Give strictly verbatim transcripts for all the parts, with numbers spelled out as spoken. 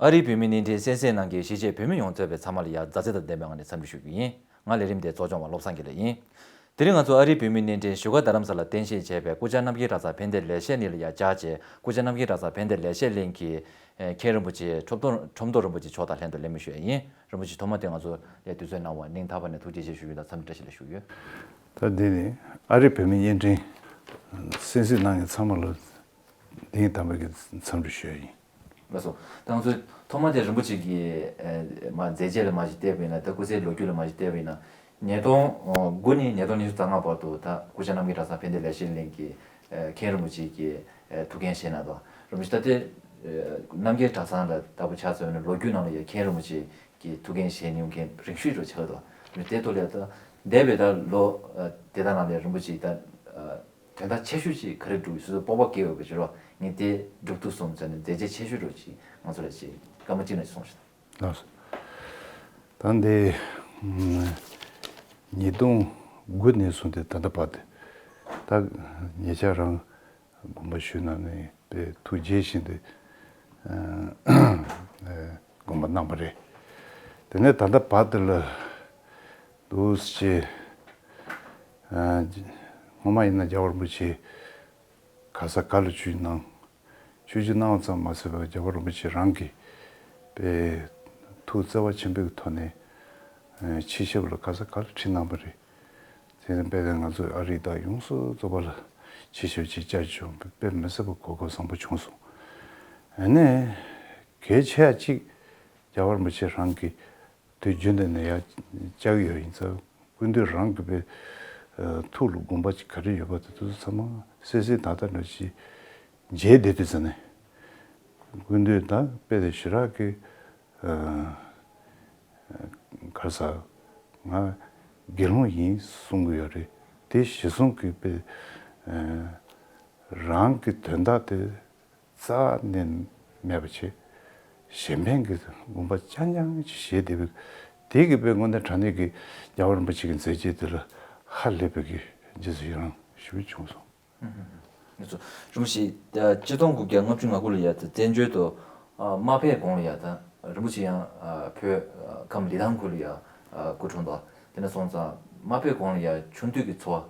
ཨ་རིའི་བོད་མིའི་བརྙན་འཕྲིན་གསན་གཟིགས་གནང་མཁན་གཞིས་བྱེས་བོད་མི་ཡོངས་གཙོས་པའི་ཚང་མ་ལ་ཡང་མཛའ་བརྩེ་དང་ལྡན་པའི་ངང་ནས་འཚམས་འདྲི་ཞུ་རྒྱུ་ཡིན། ང་ལས་རིམ་དེ་གཙོ་སྐྱོང་བ་བློ་བཟང་དགེ་ལེགས་ཡིན། དེ་རིང་ང་ཚོ་ཨ་རིའི་བོད་མིའི་བརྙན་འཕྲིན་བཞུགས་སྒར་རྡ་རམ་ས་ལར་རྟེན་གཞི་བྱས་པའི་སྐུ་བཅར་རྣམ་རྒྱལ་གྲྭ་ཚང་ཕན་བདེ་ལེགས་བཤད་གླིང་ལ་ཡང་བཅར་བྱས། སྐུ་བཅར་རྣམ་རྒྱལ་གྲྭ་ཚང་ཕན་བདེ་ལེགས་བཤད་གླིང་གི་མཁན་རིན་པོ་ཆེ་ཁྲོམ་སྡོང་ཁྲོམ་སྡོང་རིན་པོ་ཆེ་མཆོག་དང་ལྷན་དུ་གླེང་མོལ་ཞུ་ཡ་ཡིན། རིན་པོ་ཆེ་ཐོག་མ་དེ་ང་ཚོ་ལ་དུས་ཚོད་གནང་བར་སྙིང་ཐག་པ་ནས་ཐུགས་རྗེ་ཆེ་ཞུ་རྒྱུ་དང་འཚམས་འདྲི་བཀྲ་ཤིས་བདེ་ལེགས་ཞུ་རྒྱུ། ད་འདི་ནི་ཨ་རིའི་བོད་མིའི་བརྙན་འཕྲིན་གསན་གཟིགས་གནང་མཁན་ཚང་མ་ལ་དེང་དམ་པའི་གི་འཚམས་འདྲི་ཞུ་ཡ་ཡིན། ལགས་སོ། ད་ང་ཚོས་ཐོག་མ་དེ་རིན་པོ་ཆེ་གི་ཨ་མ་མཛད་རྗེས་ལ་མ་ཞིག་བལྟས་པ་ཡིན་ན། ད་སྐུ་ཚེའི་ལོ་རྒྱུས་ལ་མ་ཞིག་བལྟས་པ་ཡིན་ན། ཉིས་སྟོང་དགུ་ནས་ཉིས་སྟོང་ཉི་ཤུ་རྩ་ལྔ་བར་དུ་ད་སྐུ་བཅར་རྣམ་རྒྱལ་གྲྭ་ཚང་ཕན་བདེ་ལེགས་བཤད་གླིང་གི་ཨ་མཁན་རིན་པོ་ཆེ་གི་ཨ་ཐུགས་འགན་བཞེས་གནང་འདུག་རིན་པོ་ཆེ་ད་ལྟའི་ཨ་རྣམ་རྒྱལ་གྲྭ་ཚང་ལ་ལྟ་བུ་ཆ་མཚོན་ན་ལོ་རྒྱུས་ནང་ལ་ཡང་མཁན་རིན་པོ་ཆེ་གི་ཐུགས་འགན་བཞེས་མྱོང་མཁན་རིང་ཤོས་རུ་ཆགས་འདུག་དེ་ཐོག་ལ་ད་འདས་པའི་ད་ལོ་ཨ་དེ་དག་ནང་ལ་རིན་པོ་ཆེ་ད་ཨ་དོན་དག་ཆེ་ཤོས་ཅིག་ག་རེ་བསྒྲུབས། སོ་སོ་སྤོབས་པ་སྐྱེ་འོས་པ་ཅིག་རེད་བ། ངས་དེ་བསྒྲུབས་ཐུབ་སོང་ཟེར་ནས་མཛད་རྗེས་ཆེ་ཤོས་རུ་ཅིག་ང་ཚོ་ལ་ཅིག་སྐར་མ་གཅིག་ན་ཅིག་གསུངས་ཤིག་ལགས་སོ། ད་འདི་ཉིས་སྟོང་དགུ་ནས་བཟུང་སྟེ་ད་ལྟ་བར་དུ་ད་ཉེ་ཆར་རང་དགོངས་པ་ཞུས་གནང་ནས་དཔེ་ཐུགས་དགྱེས་བཞིན་དུ་ཨ་དགོངས་པ་གནང་བ་རེད། དེ་ནས་ད་ལྟ་བར་དུ་ལ་འདུག་སེ་ཨ་སྔོན་མ་ཡིན་ན་རྒྱལ་བ་རིན་པོ་ཆེ་ག་ས་ག་ལ་ཆོས་གནང་། ཆོས་ཞུ་གནང་བ་ཙམ་མ་ཟད་པར་རྒྱལ་བ་རིན་པོ་ཆེ་རང་གིས་དཔེ་ཐུགས་བརྩེ་བ་ཆེན་པོའི་ཐོག་ནས་ཨ་ཕྱི་ཞབས་ལ་ག་ས་ག་ལ་ཁྲིད་གནང་བ་རེད། དེ་ནས་དཔེ་ང་ཚོ་ཨ་རི་དང་ཡོངས་སུ་རྫོགས་པ་ལ་ཕྱི་ཞབས་ཅིག་བཅར་བྱུང་། དཔེ་མི་སྲིད་པ་གོ་སྐབས་བཟང་པོ་བྱུང་སོང་། ཨ་ནས་གལ་ཆེ་བ་གཅིག་རྒྱལ་བ་རིན་པོ་ཆེ་རང་གིས་དུས་རྒྱུན་དུ་ནས་ཡར་བཅར་གྱི་ཡོད་ཡིན་ཙང་། སྐུ་མདུན་རང་གི་དཔེ་ཨ་ཐུགས་ལ་དགོངས་པ་ཅིག་ག་རེ་ཡོད་པ་དེ་ཚོ་ཚང་མ་གསལ་གསལ་དག་དག་འདྲ་ཞིག་མཇལ་བསྡད་དུས་ཙམ་ནས། སྐུ་མདུན་དང་དཔེ་དེ་ཞེ་དྲག་གི་ཨ་ག་རེ་ཟ། ང་དགེ་སློང་ཡིན་གསུང་གི་ཡོད་རེད། དེ་གཞི་བཟུང་གི་དཔེ་ཨ་རང་གི་དོན་དག་དེ་རྩ་ནས་མེད་པ་བྱས། གཞན་ཕན་གྱི་དགོངས་པ་རྐྱང་རྐྱང་ཅིག་བཞེས་བསྡད་པའི། དེ་གི་དཔེ་དངོས་གནས་དྲང་གནས་ཀྱི་རྒྱལ་བ་རིན་པོ་ཆེ་གི་མཛད་རྗེས་དེ་ལ་ཧ་ལས་པའི་གི་རྗེས་སུ་ཡི་རང་ཞུ་བྱུང་སོང་། ངེད་ཚོ་རིན་པོ་ཆེ་ཆིག་སྟོང་དགུ་བརྒྱ་ལྔ་བཅུ་ང་དགུ་ལ་ཡ་བཙན་བྱོལ་དུ་ཨ་མ་ཕེབས་གོང་ལ་ཡ་ད་རིན་པོ་ཆེ་ཡང་ཨ་བོད་ཨ་ཁམས་ལི་ཐང་ཁུལ་ལ་ཡ་ཨ་སྐུ་འཁྲུངས་འདུག་དེ་ནས་སོང་ཙང་མ་ཕེབས་གོང་ལ་ཡ་ཆུང་དུས་ཀྱི་འཚོ་བ།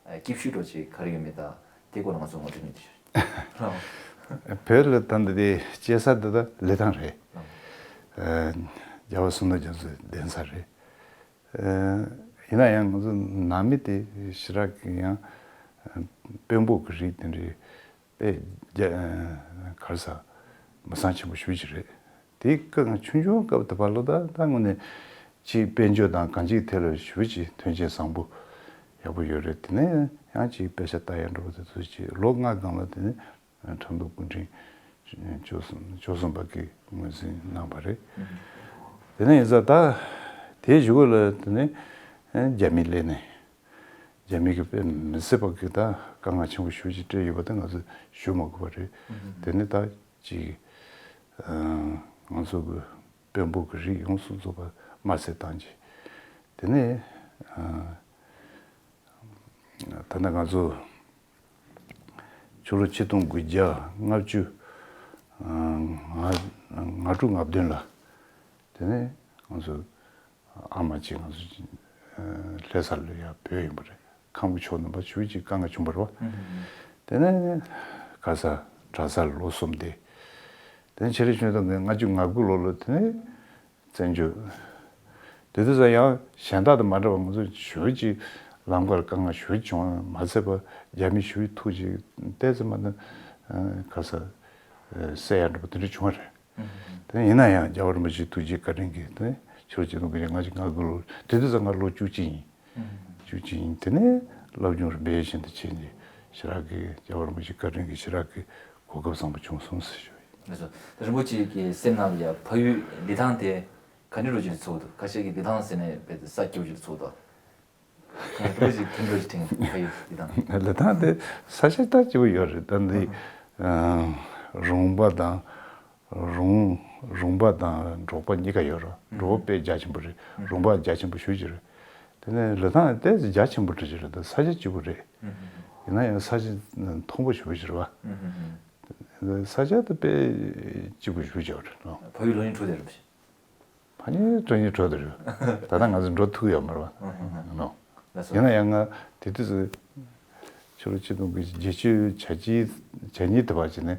ཨ་སྐྱིད་ཤོས་འདྲ་ཅིག་ག་རེ་ཡོད་མེད་དང་། དེ་སྐོར་ལ་ང་ཚོ་ངོ་སྤྲོད་གནང་རྒྱུ་ཞིག་རེད། བོད་ལ་ད་འདི་དེ་སྐྱེས་ས་འདི་ད་ལི་ཐང་རེད། ཨ་རྒྱལ་བ་བསོད་ནམས་རྒྱ་མཚོ་གདན་ས་རེད། ཨ་ཡིན་ན་ཡང་ང་ཚོ་ནང་མི་དེ་ཞེ་དྲག་གི་ཡང་དཔོན་པོ་གི་རིགས་དེ་འདྲའི་དཔེ་རྒྱ་ག་རེ་ཟ་མི་བཟང་ཆེན་པོ་ཞེ་པོ་ཅིག་རེད། དེའི་སྐབས་ང་ཆུང་ཆུང་སྐབས་དེ་བར་ལ་ད་ད་དངོས་གནས་ཅིག་དཔལ་འབྱོར་དང་གང་ཅིའི་ཐད་ལ་ཞེ་པོ་ཅིག་མཐུན་རྐྱེན་བཟང་པོ་ཡག་པོ་ཡོད་རེད། དེ་ནས་ཡང་ཅིག་དཔེ་ཆ་ལྟ་ཡག་འདྲ་པོ་དེ་ཚོ་ཅིག་ལོ་ལྔ་སྒང་ལ་དེ་ནས་ཁྲིམས་ཐོག་སྐུ་ཕྲེང་བཅུ་གསུམ་བཅུ་གསུམ་པ་གིས་ངོས་འཛིན་གནང་བ་རེད། དེ་ནས་ཡིན་ཙང་ད་དེའི་གཞུག་གུ་ལ་དེ་ནས་རྒྱ་མི་སླེབས་ནས། རྒྱ་མི་གིས་དཔེ་མི་སྲིད་པ་གི་ད་དཀའ་ངལ་ཆེན་པོ་ཞེ་པོ་ཅིག་སྤྲད་ཡོད་པ་དེ་ང་ཚོས་ཞུ་མ་དགོས་པ་རེད། དེ་ནས་ད་ཅིག་ང་ཚོ་གི་དཔོན་པོ་གི་རིགས་ཡོངས་སུ་རྫོགས་པ་དམར་གསོད་བཏང་རྗེས། དེ་ནས་ད་ནི་ང་ཚོ་ཕྱི་ལོ་ཆིག་སྟོང་དགུ་བརྒྱ་ལྔ་བཅུ་ང་ང་དྲུག་ང་བདུན་ལ། དེ་ནས་ང་ཚོ་ཨ་མ་གཅིག་ང་ཚོ་ལྷ་ས་ལ་ཡར་བུད་ཡིན་པ་རེད། ཁམས་ཀྱི་ཕྱོགས་ནས་ཕར་ཞེ་པོ་ཅིག་དཀའ་ངལ་བྱུང་བ་རེད་བ། དེ་ནས་ག་ས་གྲྭ་སར་ལོ་གསུམ་བསྡད། དེ་ནས་ཕྱི་ལོ་ཆིག་སྟོང་ལྔ་བཅུ་ང་དགུ་ལོ་ལ་དེ་ནས་བཙན་བྱོལ། དེ་དུས་ཙང་ཡང་གཞན་དག་དང་མ་འདྲ་བར་ང་ཚོ་ཞེ་པོ་ཅིག་ལམ་ཁར་དཀའ་ངལ་ཞེ་པོ་ཅིག་བྱུང་བ་མ་ཚད་པར་རྒྱ་མི་ཞེ་པོ་ཅིག་ཐུགས་ཅིག་བལྟས་ཙམ་མ་གཏོགས་ག་ས་བསད་ཡག་འདྲ་པོ་དེ་འདྲ་བྱུང་བ་རེད། དེ་ཡིན་ན་ཡང་རྒྱལ་བ་རིན་པོ་ཆེའི་ཐུགས་རྗེ་བཀའ་དྲིན་གྱིས་དེ་ཕྱི་ལོ་ཆིག་སྟོང་དགུ་བརྒྱ་ལྔ་བཅུ་ང་དགུ་ལོ་དེ་དུས་ཙང་ང་ལོ་བཅུ་གཅིག་ཡིན། བཅུ་གཅིག་ཡིན། དེ་ནས་སློབ་སྦྱོང་རིམ་པས་བཞིན་དུ་བྱས་ནས་ཞེ་དྲག་གི་རྒྱལ་བ་རིན་པོ་ཆེའི་བཀའ་དྲིན་གྱིས་ཞེ་དྲག་གི་གོ་སྐབས་བཟང་པོ་བྱུང་སོང་ཟེར་ཞུ་ཡིན། ལགས་སོ། རིན་པོ་ཆེ་གི་སེམས་ནང་ལ་ཡ་ཕ་ཡུལ་ལི་ཐང་དེ་ག་འདྲ་འདྲ་ཅིག་ཚོར་འདུག་ཁ་ཤས་ཀྱིས་ལི་ཐང་ཟེར་ནས་རྦད་དེ་ས་སྐྱོ་པོ་ཅིག་ཚོར་འདུག་ཁ་ཤས་ཀྱིས་ཐིམ་འདྲ་ཅིག་དྲན། ཕ་ཡུལ་ལི་ཐང་། ལི་ཐང་དེ་ས་ཆ་ལྟ་སྐྱིད་པོ་ཡོད་རེད། ད་འདི་རོང་པ་དང་རོང་རོང་པ་དང་འབྲོག་པ་གཉིས་ཀ་ཡོད་རེད། འབྲོག་པ་དཔེ་རྒྱ་ཆེན་པོ་རེད། རོང་པ་རྒྱ་ཆེན་པོ་ཞེ་པོ་ཅིག་རེད། དེ་ནས་ལི་ཐང་ཏོག་ཙམ་རྒྱ་ཆེན་པོ་འདྲ་ཅིག་རེད། ད་ས་ཆ་སྐྱིད་པོ་རེད། ཡིན་ན་ཡང་ས་ཆ་མཐོན་པོ་ཞེ་པོ་ཅིག་རེད་བ། ས་ཆ་དེ་དཔེ་སྐྱིད་པོ་ཞེ་པོ་ཅིག་རེད་ནོ། ཕ་ཡུལ་ལོ་ཉིས་དྲུག་དེ་རེད་པ། ཕ་ཉིན་དྲུག་ཉིན་དྲུག་དེ་རེད། ད་ལྟ་ང་ཚོ་འགྲོ་ཐུབ་ཡོད་མ་རེད་པ། ནོ། ལགས་སོ། ཡིན་ན་ཡང་ང་དེ་དུས་སུ་ཕྱི་ལོ་ཆིག་སྟོང་དགུ་བརྒྱ་བརྒྱད་ཅུ་གྱ་གཅིག་གྱ་གཉིས་དེ་བར་བྱས་ནས།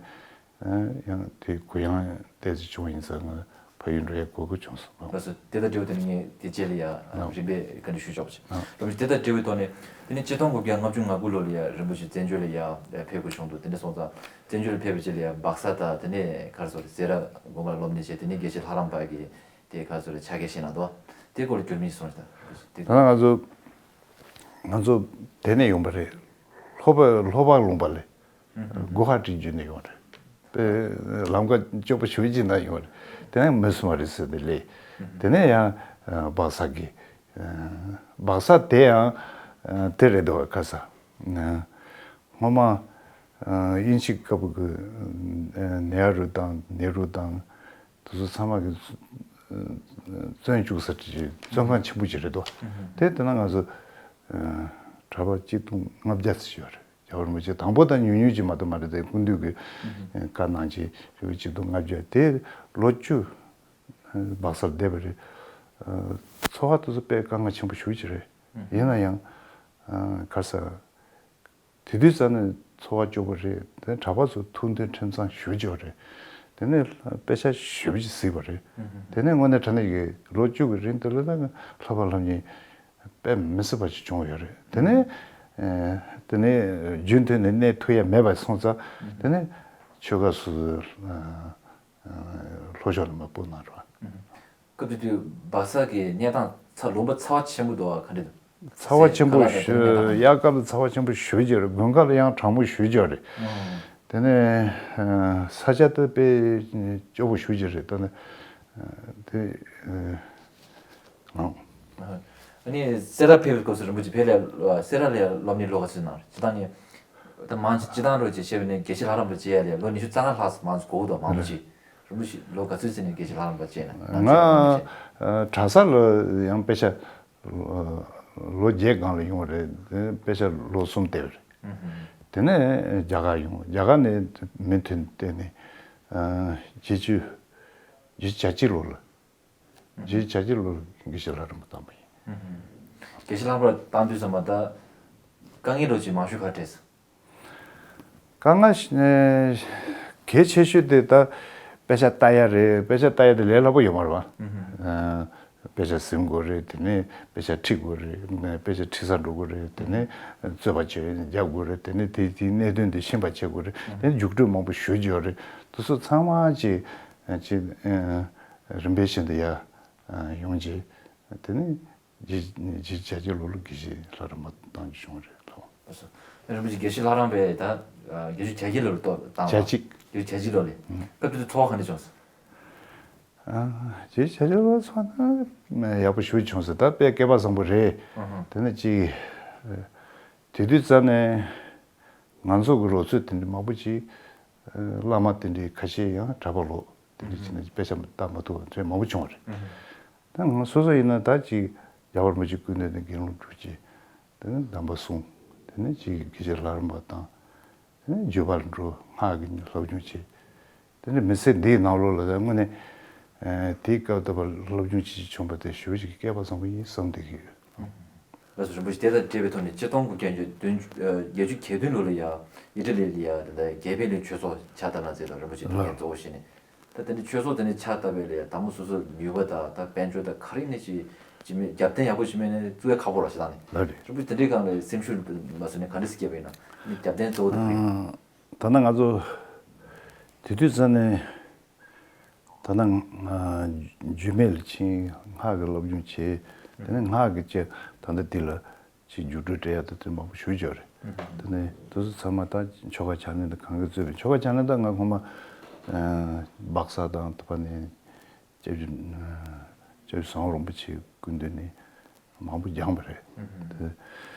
ཡང་དེ་གུ་ཡངས་ཏོག་ཙམ་བྱུང་བ་ཡིན་ཙང་ང་ཕ་ཡུལ་འགྲོ་ཡ་དགོས་མཁོ་བྱུང་སོང་། ལགས་སོ། དེ་དང་འབྲེལ་བའི་ཐོག་ནས་ངས་དེ་རྗེས་ལ་ཡ་རིམ་པས་བཀའ་འདྲི་ཞུ་ཆོག་པ་བྱེད། རིན་པོ་ཆེ། དེ་དང་འབྲེལ་བའི་ཐོག་ནས་དེ་ནས་ཆིག་སྟོང་དགུ་བརྒྱ་ལྔ་བཅུ་ང་དགུ་ལོ་ལ་ཡ་རིན་པོ་ཆེ་བཙན་བྱོལ་ལ་ཡ་ཕེབས་དགོས་བྱུང་འདུག་དེ་འདྲ་སོང་ཙང་བཙན་བྱོལ་ལ་ཕེབས་པའི་རྗེས་ལ་ཡ་སྦག་ས་དང་དེ་ནས་ག་རེ་ཟེར་རེད། སེ་ར་དགོན་པ་ལ་སློབ་གཉེར་བྱས། དེ་ནས་དགེ་བཤེས་ལྷ་རམས་པ་གི་དེ་ག་རེ་ཟེར་རེད། ཕྱག་འཁྱེར་བཞེས་གནང་འདུག་དེ་སྐོར་ལ་བསྐྱར་ཞིབ་གནང་རོགས། དེ། ད་ལྟ་ང་ཚོ་ང་ཚོ་དེ་ནས་ཡོང་པ་རེད། ལྷོ་པ་ལྷོ་པ་ལུང་པ་ལས་སྒོ་ཁ་བྲིས་བརྒྱུད་ནས་ཡོང་རེད། དཔེ་ལམ་ཁ་སྐྱོ་པོ་ཞེ་པོ་ཅིག་ནས་ཡོང་རེད། དེ་ནས་མི་སུ་མ་རེད་ཟེར་ནས་སླེབས། དེ་ནས་ཡང་སྦག་ས་གི་སྦག་ས་དེ་ཡང་དེ་རེད་འདུག་ག་ས། སྔོན་མ་དབྱིན་ཇི་སྐབས་ཀྱི་ནེ་རུ་དང་ནེ་རུ་དང་དེ་ཚོ་ཚང་མ་གི་བཙོན་བཅུག་ས་ཅིག་བཙོན་ཁང་ཆེན་པོ་ཅིག་རེད་དོ། དེ་དེ་ན་ང་ཚོ་གྲྭ་པ་གཅིག་སྟོང་ལྔ་བརྒྱ་ཙམ་ཡོད་རེད། རྒྱལ་བ་རིན་པོ་ཆེ་དང་པོ་དང་ཉུང་ཉུང་ཅིག་མ་གཏོགས་མ་རེད། དེ་སྐུ་མདུན་གྱི་བཀའ་གནང་ཅིག་རེ་བ་གཅིག་སྟོང་ལྔ་བརྒྱ་དེ་ལོ་བཅུ་སྦག་སར་བསྡད་པ་རེད། འཚོ་བ་དེ་ཚོ་དཔེ་དཀའ་ངལ་ཆེན་པོ་ཞེ་པོ་ཅིག་རེད། ཡིན་ན་ཡང་ག་ས། དེ་དུས་ཙ་ནས་འཚོ་བ་སྐྱོ་པོ་རེད། དེ་གྲྭ་པ་ཚོ་ཐུགས་མཐུན་ཁྲིམས་གཙང་ཞེ་པོ་ཅིག་ཡོད་རེད། དེ་ནས་དཔེ་ཆ་ཞེ་པོ་ཅིག་གཟིགས་པ་རེད། དེ་ནས་དངོས་གནས་དྲང་གནས་ཀྱི་ལོ་བཅུ་གི་རིང་དེ་ལ་ད་ལྷག་པ་ལྷག་གཉིས་དཔེ་མི་སྲིད་པ་ཞིག་བྱུང་ཡོད་རེད། དེ་ནས་དེ་ནས་རྒྱུན་མཐུད་ནས་གནས་ཐུབ་ཡ་མེད་པ་སོང་ཙང་དེ་ནས་ཆོལ་ཁ་སོ་སོའི་ལྷོ་ཕྱོགས་ལ་མར་སྤོ་གནང་རོགས། སྐབས་དེ་དུས་སྦག་ས་གི་གནས་སྟངས་ཚ་ལུང་པ་ཚ་བ་ཆེན་པོ་འདུག་ག་ག་འདྲ་འདུག་ཚ་བ་ཆེན་པོ་ཞེ་དྲག་དང་དེ་འདྲ་གནས་སྟངས། དབྱར་སྐབས་ལ་ཚ་བ་ཆེན་པོ་ཞེ་པོ་ཅིག་རེད། དགུན་ཁ་ལ་ཡང་གྲང་མོ་ཞེ་པོ་ཅིག་རེད། དེ་ནས་ས་ཆ་དེ་དཔེ་སྐྱོ་པོ་ཞེ་པོ་ཅིག་རེད། ད་ནི་དེ་ཨང་། ཨ་ནི་སེ་ར་ཕེབས་པའི་སྐབས་སུ་རིན་པོ་ཆེ་ཕེབས་ལ་སེ་ར་ལ་སློབ་གཉེར་ལོ་ག་ཚོད་གནང་རེད། སྤྱིར་བཏང་ནས་ད་མང་ཆེ་སྤྱིར་བཏང་རོགས་ཅེས་བཤད་པ་ནས་དགེ་བཤེས་ལྷ་རམས་པ་བྱེད་ཡ་ལ་ལོ་ཉི་ཤུ་རྩ་ལྔ་ལྷག་མང་ཆེ་འགོར་འདུག་མང་པོ་ཅིག་རིན་པོ་ཆེ་ལོ་ག་ཚོད་ཙམ་ནས་དགེ་བཤེས་ལྷ་རམས་པ་བྱས་ནས་ང་ཨ་གྲྭ་ས་ལ་ཡང་དཔེ་ཆ་ལོ་བརྒྱད་སྒང་ལ་ཡོང་བ་རེད། དེ་དཔེ་ཆ་ལོ་གསུམ་བལྟས་པ་རེད། དེ་ནས་རྒྱ་གར་ཡོང་། རྒྱ་གར་ནས་མུ་མཐུད་བལྟས་ནས་ཨ་བརྒྱད་ཅུ་བརྒྱད་ཅུ་གྱ་གཅིག་ལོ་ལ་རྗེ་བྱ་རྗེ་ལོ་དགེ་བཤེས་ལྷ་རམས་པ་བཏང་པ་ཡིན། དགེ་བཤེས་ལྷ་རམས་པ་བཏང་དུས་ཙམ་པ་ད་དཀའ་ངལ་རོགས་ཅིག་མང་ཤོས་ག་རེ་འཕྲད་སོང་། དཀའ་ངལ་ཞིག་གལ་ཆེ་ཤོས་དེ་ད་དཔེ་ཆ་ལྟ་ཡ་རེད། དཔེ་ཆ་ལྟ་ཡ་དེ་ལས་སླ་པོ་ཡོད་མ་རེད་པ། དཔེ་ཆ་ཟིན་དགོས་རེད། དེ་ནས་དཔེ་ཆ་ཁྲིད་དགོས་རེད། དཔེ་ཆ་ཁྲིད་ས་འགྲོ་དགོས་རེད། དེ་ནས་རྩོད་པ་བྱེད་རྒྱག་དགོས་རེད། དེ་ནས་དེ་དེའི་གནད་དོན་དེ་ཤེས་པ་བྱེད་དགོས་རེད། དེ་ནས་རྒྱུགས་སྤྲོད་མང་པོ་ཞུ་རྒྱུ་ཡོད་རེད། དེ་ཚོ་ཚང་མ་ཅིག་ཅིག་རིམ་པས་བཞིན་དུ་ཡ་ཡོང་རྗེས་དེ་ནས་རྗེ་རྗེ་བྱ་རྗེ་ལོ་ལ་དགེ་བཤེས་ལྷ་རམས་པ་བཏང་རྒྱུ་བྱུང་བ་རེད་ལགས། ལགས་སོ། རིན་པོ་ཆེ་དགེ་བཤེས་ལྷ་རམས་པས་ད་བརྒྱད་ཅུ་གྱ་གཅིག་ལོར་བཏང་བ། གྱ་གཅིག་བརྒྱད་ཅུ་གྱ་གཅིག་ལོ་ལས། སྐབས་དེ་དུས་ཚོར་བ་ག་འདྲ་བྱུང་སོང་། རྗེ་བྱ་རྗེ་ལོ་ཚོར་ན་ཡག་པོ་ཞེ་པོ་བྱུང་སོང་། ད་དཔེ་སྐལ་པ་བཟང་པོ་རེད། དེ་ནས་ཅིག་དེ་དུས་ཙམ་ནས་ང་ཚོ་གི་རོགས་ཚོད་དེ་འདྲ་མང་པོ་ཅིག་བླ་མ་དེ་འདྲའི་ཁ་ཤས་ཡང་གྲྭ་པ་ལོག་དེ་འདྲ་བྱས་ནས་དཔེ་ཆ་ལྟ་མ་ཐུབ་པ་ཚོ་མང་པོ་བྱུང་བ་རེད། ད་ང་སོ་སོ་ཡིན་ན་ད་ཅིག་རྒྱལ་བ་རིན་པོ་ཆེའི་སྐུ་མདུན་དུ་དགེ་སློང་སྒྲུབ་ཅིག་དེ་ནས་གདམས་པ་གསུང་། དེ་ནས་ཅིག་དགེ་བཤེས་ལྷ་རམས་པ་དང་། དེ་ནས་བརྒྱུད་པར་འགྲོ། སྔགས་ཀྱི་སློབ་སྦྱོང་བྱེད། དེ་ནས་མི་ཚེ་འདིའི་ནང་ལོགས་ལ་ད་དངོས་གནས་དེའི་སྐབས་ད་བར་སློབ་སྦྱོང་བྱེད་ཅིག་བྱུང་བ་དེ་ཞེ་པོ་ཅིག་སྐལ་པ་བཟང་པོ་ཡིན་བསམ་བསྡད་ཀྱི་ཡོད། ལགས་སོ། རིན་པོ་ཆེ་དེ་དང་འབྲེལ་བའི་ཐོག་ནས་ཆིག་སྟོང་དགུ་བརྒྱ་བརྒྱད་ཅུ་གྱ་བདུན་ལོ་ལ་ཡ་ཨི་ཊ་ལི་ལ་ཡ་དེ་འདྲ་རྒྱལ་པོའི་གླིང་ཆོས་ཚོགས་ཕྱག་བཏབ་གནང་རྩིས་ལ་རིན་པོ་ཆེ་ཐུགས་འགན་གཙོ་བོ་བཞེས་ནས། ད་དེ་འདྲའི་ཆོས་ཚོགས་དེ་འདྲའི་ཕྱག་བཏབ་པའི་ལས་དང་པོ་སོ་སོ་ནུས་པ་དང་ད་དཔལ་འབྱོར་དང་ག་རེ་ནས་ཅི་ཅི་མེད་རྒྱབ་རྟེན་ཡག་པོ་ཅི་མེད་ནས་བཙུགས་ཡ་ཁག་པོ་ར་ཞེ་དྲག་ནས། ལགས་རེད། རིན་པོ་ཆེ་དེ་འདྲའི་སྒང་ལ་སེམས་ཤུགས་མ་བཟོད་ནས་ག་འདྲ་སེ་བསྐྱེད་པ་ཡིན་ན་ནི་རྒྱབ་རྟེན་གཙོ་བོ་དེ་ག་རེ་ཡིན། ད་ལྟ་ང་ཚོ་དེ་དུས་ཙམ་ནས་ད་ལྟ་རྒྱུད་སྨད་ལ་ཕྱིན། སྔགས་ཀྱི་སློབ་སྦྱོང་བྱས། དེ་ནས་སྔགས་ཀྱི་ཆེད་ད་ལྟ་འདི་ལ། ཅིག་རྒྱུགས་སྤྲོད་སྤྲད་ཡ་དེ་དེ་མང་པོ་ཞུ་བྱས་རེད། དེ་ནས་དེ་ཚོ་ཚང་མ་ད་ཆོ་ག་བྱ་ལེན་དང་གང་ག་གཙོས་པའི་ཆོ་ག་བྱ་ལེན་ད་ང་ཁོ་མ་སྦག་ས་དང་དེ་པ་ནས་སྐྱབས་རྗེ་སྐྱབས་རྗེ་ཟམ་གདོང་རིན་པོ་ཆེའི་སྐུ་མདུན་ནས་མང་པོ་སྦྱངས་པ་རེད། དེ་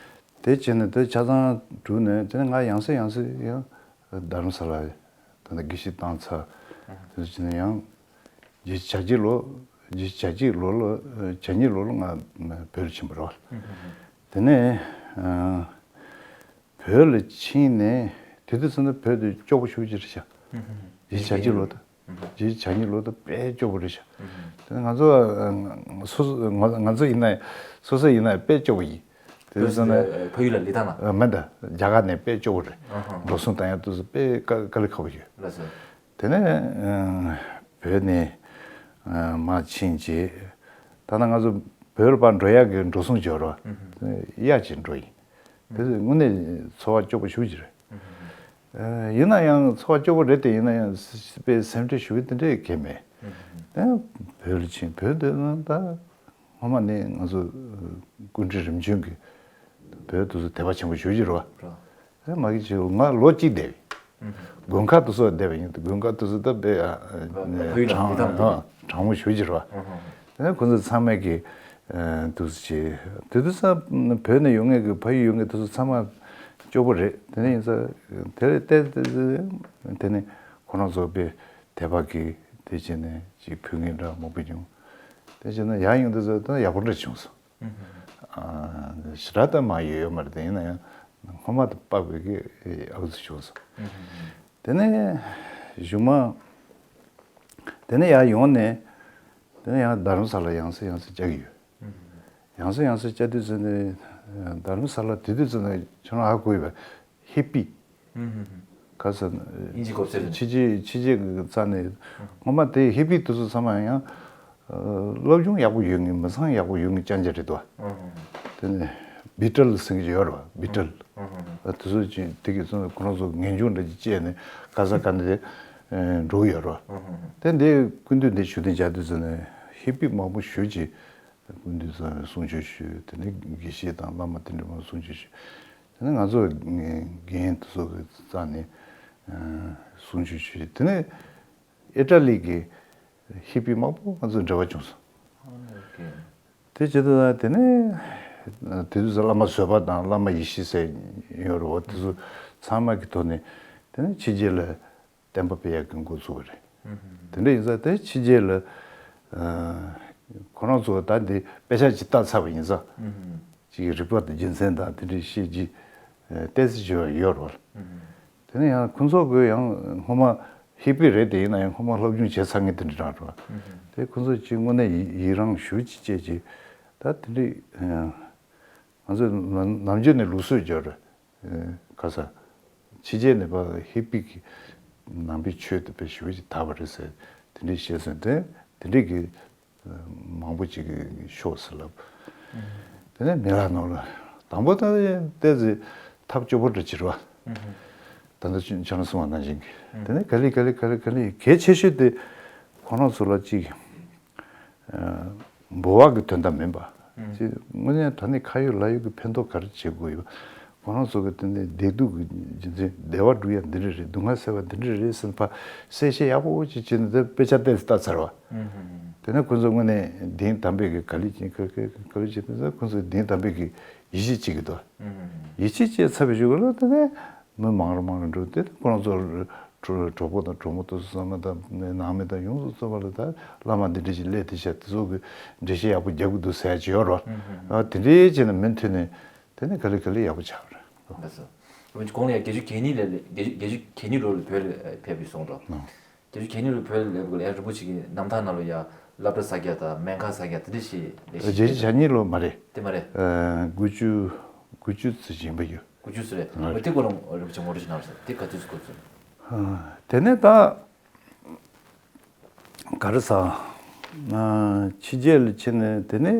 དེ་བྱས་ནས་དེ་ཆ་ཚང་གྲུབ་ནས་དེ་ནས་ང་ཡང་སེ་ཡང་སེ་ཡང་རྡ་རམ་ས་ལ་ད་ལྟ་དགེ་བཤེས་བཏང་ཚར། དེ་ཚོ་བྱས་ནས་ཡང་རྗེ་བྱ་རྗེ་ལོ་རྗེ་བྱ་རྗེ་ལོ་ལ་བྱ་རྗེ་ལོ་ལ་ང་བོད་ལ་ཕྱིན་པ་རེད། དེ་ནས་ཨ་བོད་ལ་ཕྱིན་ནས་དེ་དུས་ཙམ་ན་བོད་དེ་སྐྱོ་པོ་ཞེ་པོ་ཅིག་རེད་ཤག་ཨུ་ཧུམ། ཡིན་བྱ་གི་ལོ་ད། ཨུ་ཧུམ། ཡིན་བྱ་གི་ལོ་ད་དཔེ་སྐྱོ་པོ་རེད་ཤག་ཨུ་ཧུམ། དེ་ང་ཚོ་ཨ་སོ་སོ་ང་ང་ཚོ་ཡིན་ན་སོ་སོ་ཡིན་ན་དཔེ་སྐྱོ་པོ་ཡིན། དེ་བོད་སོང་ནས་ནས་ཕ་ཡུལ་ལ་ལི་ཐང་ལ། ཨ་མེད་ད། རྒྱ་གར་ནས་དཔེ་སྐྱོ་པོ་རེད། ཨ་ཧ། འགྲོ་སོང་བཏང་ཡ་དུས་སུ་དཔེ་དཀའ་དཀའ་ལས་ཁག་པོ་ཡོད། ལགས་སོ། དེ་ནས་ཨ་བོད་ནས་ཨ་མར་ཕྱིན་རྗེས། ད་ལྟ་ང་ཚོ་བོད་ལ་ཕར་འགྲོ་ཡག་གི་འགྲོ་སོང་འབྱོར་བ། ཨུ་ཧུ། གཡར་བྱས་འགྲོ་ཡིན། དེ་དངོས་གནས་ཚོར་བ་སྐྱོ་པོ་ཞེ་པོ་ཅིག་རེད། ཨུ་ཧུ། ཨ་ཡིན་ན་ཡང་ཚོར་བ་སྐྱོ་པོ་རེད་དེ། ཡིན་ན་ཡང་དཔེ་སེམས་ཁྲལ་ཞེ་པོ་དེ་འདྲས་གང་ཡང་མེད། ཨུ་ཧུ། ཨ་བོད་ལ་ཕྱིན། བོད་འདི་ན་ད་སྔོན་མ་ནས་ང་ཚོ་སྐུ་ཕྲེང་རིམ་བྱོན་གྱི་བོད་དུ་དད་པ་ཆེན་པོ་ཞེ་པོ་ཅིག་རེད་པ། རེད། ཨེ་མ་གི་ཅིག་ང་ལོ་གཅིག་བསྡད། ཨུ་ཧུ། དགོན་ཁག་དེ་ཚོ་བསྡད་པ་ཡིན། དགོན་ཁག་དེ་ཚོ་ད་དཔེ་ཨ་ཕ་ཡུལ་ལ་གྲང་ཡི་དམ་དེ། ཨ་གྲང་མོ་ཞེ་པོ་ཅིག་རེད་པ། ཨུ་ཧུ། དེ་ནས་ཁོ་ཚོ་ཚང་མས་ཀྱི་ཨ་འདུག་སེ་བྱས། དེ་དུས་ཙམ་བོད་ནས་ཡོང་མཁན་གྱི་ཕ་ཡུལ་ཡོང་མཁན་དེ་ཚོ་ཚང་མ་སྐྱོ་པོ་རེད། དེ་ནས་ཡིན་ཙང་དེ་ལས་བལྟས་ཏེ་དེ་ནས་ཁོ་རང་ཚོ་དཔེ་དད་པ་གིས་དེ་བྱས་ནས་ཅིག་ཕུལ་མཁན་འདྲ་མང་པོ་བྱུང་། དེ་བྱས་ན་ཡར་ཡོང་དུས་ཙམ་ད་ཡག་པོ་འདྲ་བྱུང་སོང་། ཨ་ཞེ་དྲག་ད་མང་ཡོད་ཡོད་མ་རེད་དེ། ཡིན་ན་ཡང་སྔོན་མ་དང་དཔག་པའི་གི་ཨ་ཙི་བྱུང་སོང་། དེ་ནས་གཞུག་མ་དེ་ནས་ཡར་ཡོང་ནས་དེ་ནས་ཡང་རྡ་རམ་ས་ལ་ཡང་སེ་ཡང་སེ་བཅར་གྱི་ཡོད། ཡང་སེ་ཡང་སེ་བཅར་དུས་ཙམ་ནས་རྡ་རམ་ས་ལ་དེ་དུས་ཙམ་ནས་ཁྱོད་རང་ཧ་གོ་ཡོད་པས། ཧི་པི། ཧུམ་ཧུམ་ཧུམ། ག་ས། དབྱིན་ཇི་གོ་སེ་རེད། ཕྱི་རྒྱལ་ཕྱི་རྒྱལ་གི་རྩ་ནས། ཧུམ། སྔོན་མ་དེ་ཧི་པི་དེ་ཚོ་ཚང་མ་ཡང་ཨ་སློབ་སྦྱོང་ཡག་པོ་ཡོད་མཁན། མི་ཚང་ཡག་པོ་ཡོད་མཁན་རྐྱང་རྐྱང་རེད་དོ། ཧུམ་ཧུམ་ཧུམ། དེ་ནས་བི་ཊལ་ཟེར་གྱི་ཡོད་རེད་པ། བི་ཊལ། ཧུམ་ཧུམ་ཧུམ། ཨ་དེ་ཚོ་ཅིག་དེ་གི་ཚོ་ཁོ་རང་ཚོ་ངེས་འབྱུང་འདྲ་ཅིག་སྐྱེས་ནས་ག་ས་ག་ནས་དེ་ཨ་འགྲོ་གི་ཡོད་རེད་པ། ཧུམ་ཧུམ་ཧུམ། དེ་འདི་སྐུ་མདུན་འདི་ཞུ་དེ་མཇལ་དུས་ཙམ་ནས་ཧི་པི་མང་པོ་ཞེ་པོ་ཅིག་སྐུ་མདུན་ཚང་མས་གསུང་ཆོས་ཞུས། དེ་ནས་དགེ་བཤེས་དང་བླ་མ་དེ་འདྲ་མང་པོ་གསུང་ཆོས་ཞུས། དེ་ནས་ང་ཚོ་རྒན་དེ་ཚོ་གི་རྩ་ནས་ཨ་གསུང་ཆོས་ཞུས། དེ་ནས་ཨི་ཊ་ལི་གི་ཧི་པི་མང་པོ་ང་ཚོ་འབྲེལ་བ་བྱུང་སོང་། ཨོ་ཁེ། དེ་བྱེད་དུས་དེ་ནས་དེ་དུས་སུ་བླ་མ་བཟོད་པ་དང་བླ་མ་ཡེ་ཤེས་ཟེར་ཡོད་རེད་པ། དེ་ཚོ་ཚང་མ་གི་ཐོག་ནས་དེ་ནས་ཕྱི་རྒྱལ་ལ་བསྟན་པ་སྤེལ་ཡག་གི་འགོ་བཙུགས་པ་རེད། ཨུ་ཧུམ། དེ་འདྲ་ཡིན་ཙང་དེ་ཕྱི་རྒྱལ་ལ་ཨ་ཁོ་རང་ཚོ་ད་འདི་དཔེ་ཆ་ཅིག་བལྟས་ཚར་བ་ཡིན་ཙང་། ཨུ་ཧུམ། ཅིག་རིག་པ་དང་རྒྱུ་མཚན་དང་དེ་འདྲ་བཤད་རྒྱུ་ཨ་ཏོག་ཙམ་ཅིག་ཡོད་རེད་པ། ཨུ་ཧུམ། དེ་ནས་ཡང་ཁོ་ཚོ་གིས་ཡང་སྔོན་མ་ཧི་པི་རེད་དེ། ཡིན་ན་ཡང་སྔོན་མ་སློབ་སྦྱོང་བྱས་ཚར་མཁན་དེ་འདྲ་རང་རེད་པ། ཨུ་ཧུམ། དེ་ཁོ་ཚོ་ཅིག་དངོས་གནས་ཡི་ཡི་རངས་ཞེ་པོ་ཅིག་བྱས་ཅིག་ད་དེ་འདྲ་ཨ་ང་ཚོས་ནམ་ནམ་རྒྱུན་ནས་ལུགས་སྲོལ་སྦྱོར་རེད། ཨེ་ག་ས། ཕྱི་རྒྱལ་ནས་ཕར་ཧི་པི་གི་ནང་པའི་ཆོས་དེ་དཔེ་ཞེ་པོ་ཅིག་དར་བ་རེད་ཟེར། དེ་འདྲའི་བཤད་སོང་། དེ་དེ་འདྲའི་གི་མང་པོ་ཅིག་གིས་ཤོག་ཟེར་ལབ། དེ་ནས་མི་ལ་ནོར་ལ་དང་པོ་ད་ཏོག་ཙམ་ཐབས་སྐྱོ་པོ་འདྲ་ཅིག་རེད་པ། ད་ལྟ་ཁྱོད་རང་གསུངས་པ་ནང་བཞིན་གྱི། དེ་ནས་ག་ལེ་ག་ལེ་ག་ལེ་ག་ལེ་གལ་ཆེ་ཤོས་དེ་ཁོ་རང་ཚོ་ལ་ཅིག་ཨ་འབུལ་བ་གི་དོན་དག་མིན་པ། ཨུམ། ཅེས་དངོས་གནས་དྲང་གནས་ཁ་ཡོད་ལག་ཡོད་ཀྱི་ཕན་ཐོགས་ག་རེ་བྱེད་དགོས་ཡོད། ཁོ་རང་ཚོ་གི་དེ་ནས་བདེ་སྡུག་གི་རྒྱུ་མཚན། བདེ་བ་སྒྲུབ་ཡ་འདི་འདྲ་རེད། སྡུག་བསྔལ་སེལ་བ་འདི་འདྲ་རེད་ཟེར་ནས་ཕར་གསལ་བཤད་ཡག་པོ་ཅིག་བྱས་ནས་དེ་དཔེ་ཆ་ཏོག་ཙམ་བལྟས་ཚར་བ། ཨུམ། དེ་ནས་ཁོ་ཚོ་དངོས་གནས་དོན་དམ་པའི་གི་ག་ལེ་བྱེད་ག་ག་ག་ལེ་བྱེད་དེ་ཚོ་ཁོ་ཚོ་དོན་དམ་པའི་གི་ཡིད་ཆེས་བྱེད་ཀྱི་འདུག་ཨུམ། ཡིད་ཆེས་བྱས་ཚར་བའི་གཞུག་ལ་དེ་ནས་མི་མང་རུ་མང་རུ་འགྲོ། དེ་ཁོ་རང་ཚོ་གྲོ་གྲོགས་པོ་དང་གྲོགས་མོ་དེ་ཚོ་ཚང་མ་དང་ནང་མི་དང་ཡོངས་སུ་རྫོགས་པ་ལ་ད་བླ་མ་འདི་འདྲ་ཞིག་སླེབས་བསྡད་ཤག་དེ་ཚོ་གི་འགྲེལ་བཤད་ཡག་པོ་རྒྱག་གི་འདུག་ཟེར་ཡ་ཅིག་ཡོད་རེད་པ། ཨ་དེ་འདྲའི་བྱས་ནས་མུ་མཐུད་ནས་དེ་ནས་ག་ལེ་ག་ལེ་ཡག་པོ་ཆགས་པ་རེད། ལགས་སོ། འོན་ཀྱང་གོང་ལ་ཡ་བརྒྱད་ཅུ་གྱ་གཉིས་ལ་བརྒྱད་ཅུ་བརྒྱད་ཅུ་གྱ་གཉིས་ལོ་ལ་བོད་ལ་ཕེབས་པའི་སོང་འགྲོ། ཨ་བརྒྱད་ཅུ་གྱ་གཉིས་ལོ་བོད་ལ་སླེབས་སྐབས་ལ་ཡ་རིན་པོ་ཆེ་གི་རྣམ་ཐར་ནང་ལ་ཡ་སློབ་གྲྭ་ས་རྒྱ་དང་སྨན་ཁང་ས་རྒྱ་དེ་འདྲ་ཞིག་ལས་བརྒྱད་ཅུ་གྱ་གཉིས་ལོ་མ་རེད། དེ་མ་རེད། ཨ་དགུ་བཅུ་དགུ་བཅུ་ཙམ་ཡིན་པ་ཡོད། དགུ་བཅུ་ཙམ་རེད། ང་། འོ་དེ་སྐོར་ལ་རིན་པོ་ཆེ་ངོ་སྤྲོད་ཅིག་གནང་རོགས་ཟེར། དེ་ག་དུས་སུ་འགོ་བཙུགས། ཨ་དེ་ནས་ད་ག་རེ་ཟ། ཨ་ཕྱི་རྒྱལ་ལ་ཕྱིན་ནས་དེ་ནས་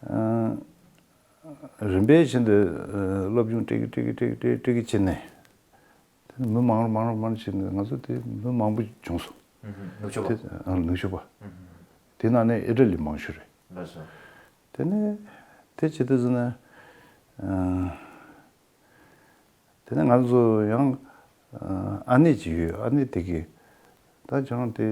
ཨ་རིམ་པས་བཞིན་དུ་ཨ་སློབ་སྦྱོང་སྤྲད་ཀྱི་སྤྲད་ཀྱི་སྤྲད་ཀྱི་སྤྲད་ཀྱི་སྤྲད་ཀྱི་བྱས་ནས། དེ་ནས་མི་མང་རུ་མང་རུ་མང་རུ་བྱས་ནས་ང་ཚོ་དེ་མི་མང་པོ་བྱུང་སོང་། ཨུ་ཧུམ། ནུབ་ཕྱོགས་པ། དེ་ཨ་ནུབ་ཕྱོགས་པ། ཨུ་ཧུམ། དེ་ནང་ནས་ཨི་ཊ་ལི་མང་ཤོས་རེད། ལགས་སོ། དེ་ནས་དེ་བྱེད་དུས་ཙམ་ན་ཨ་དེ་ནས་ང་ཚོ་ཡང་ཨ་ཨ་ནེ་ཅིག་ཡོད། ཨ་ནེ་དེ་གིས་ད་ཁྱོད་རང་དེ་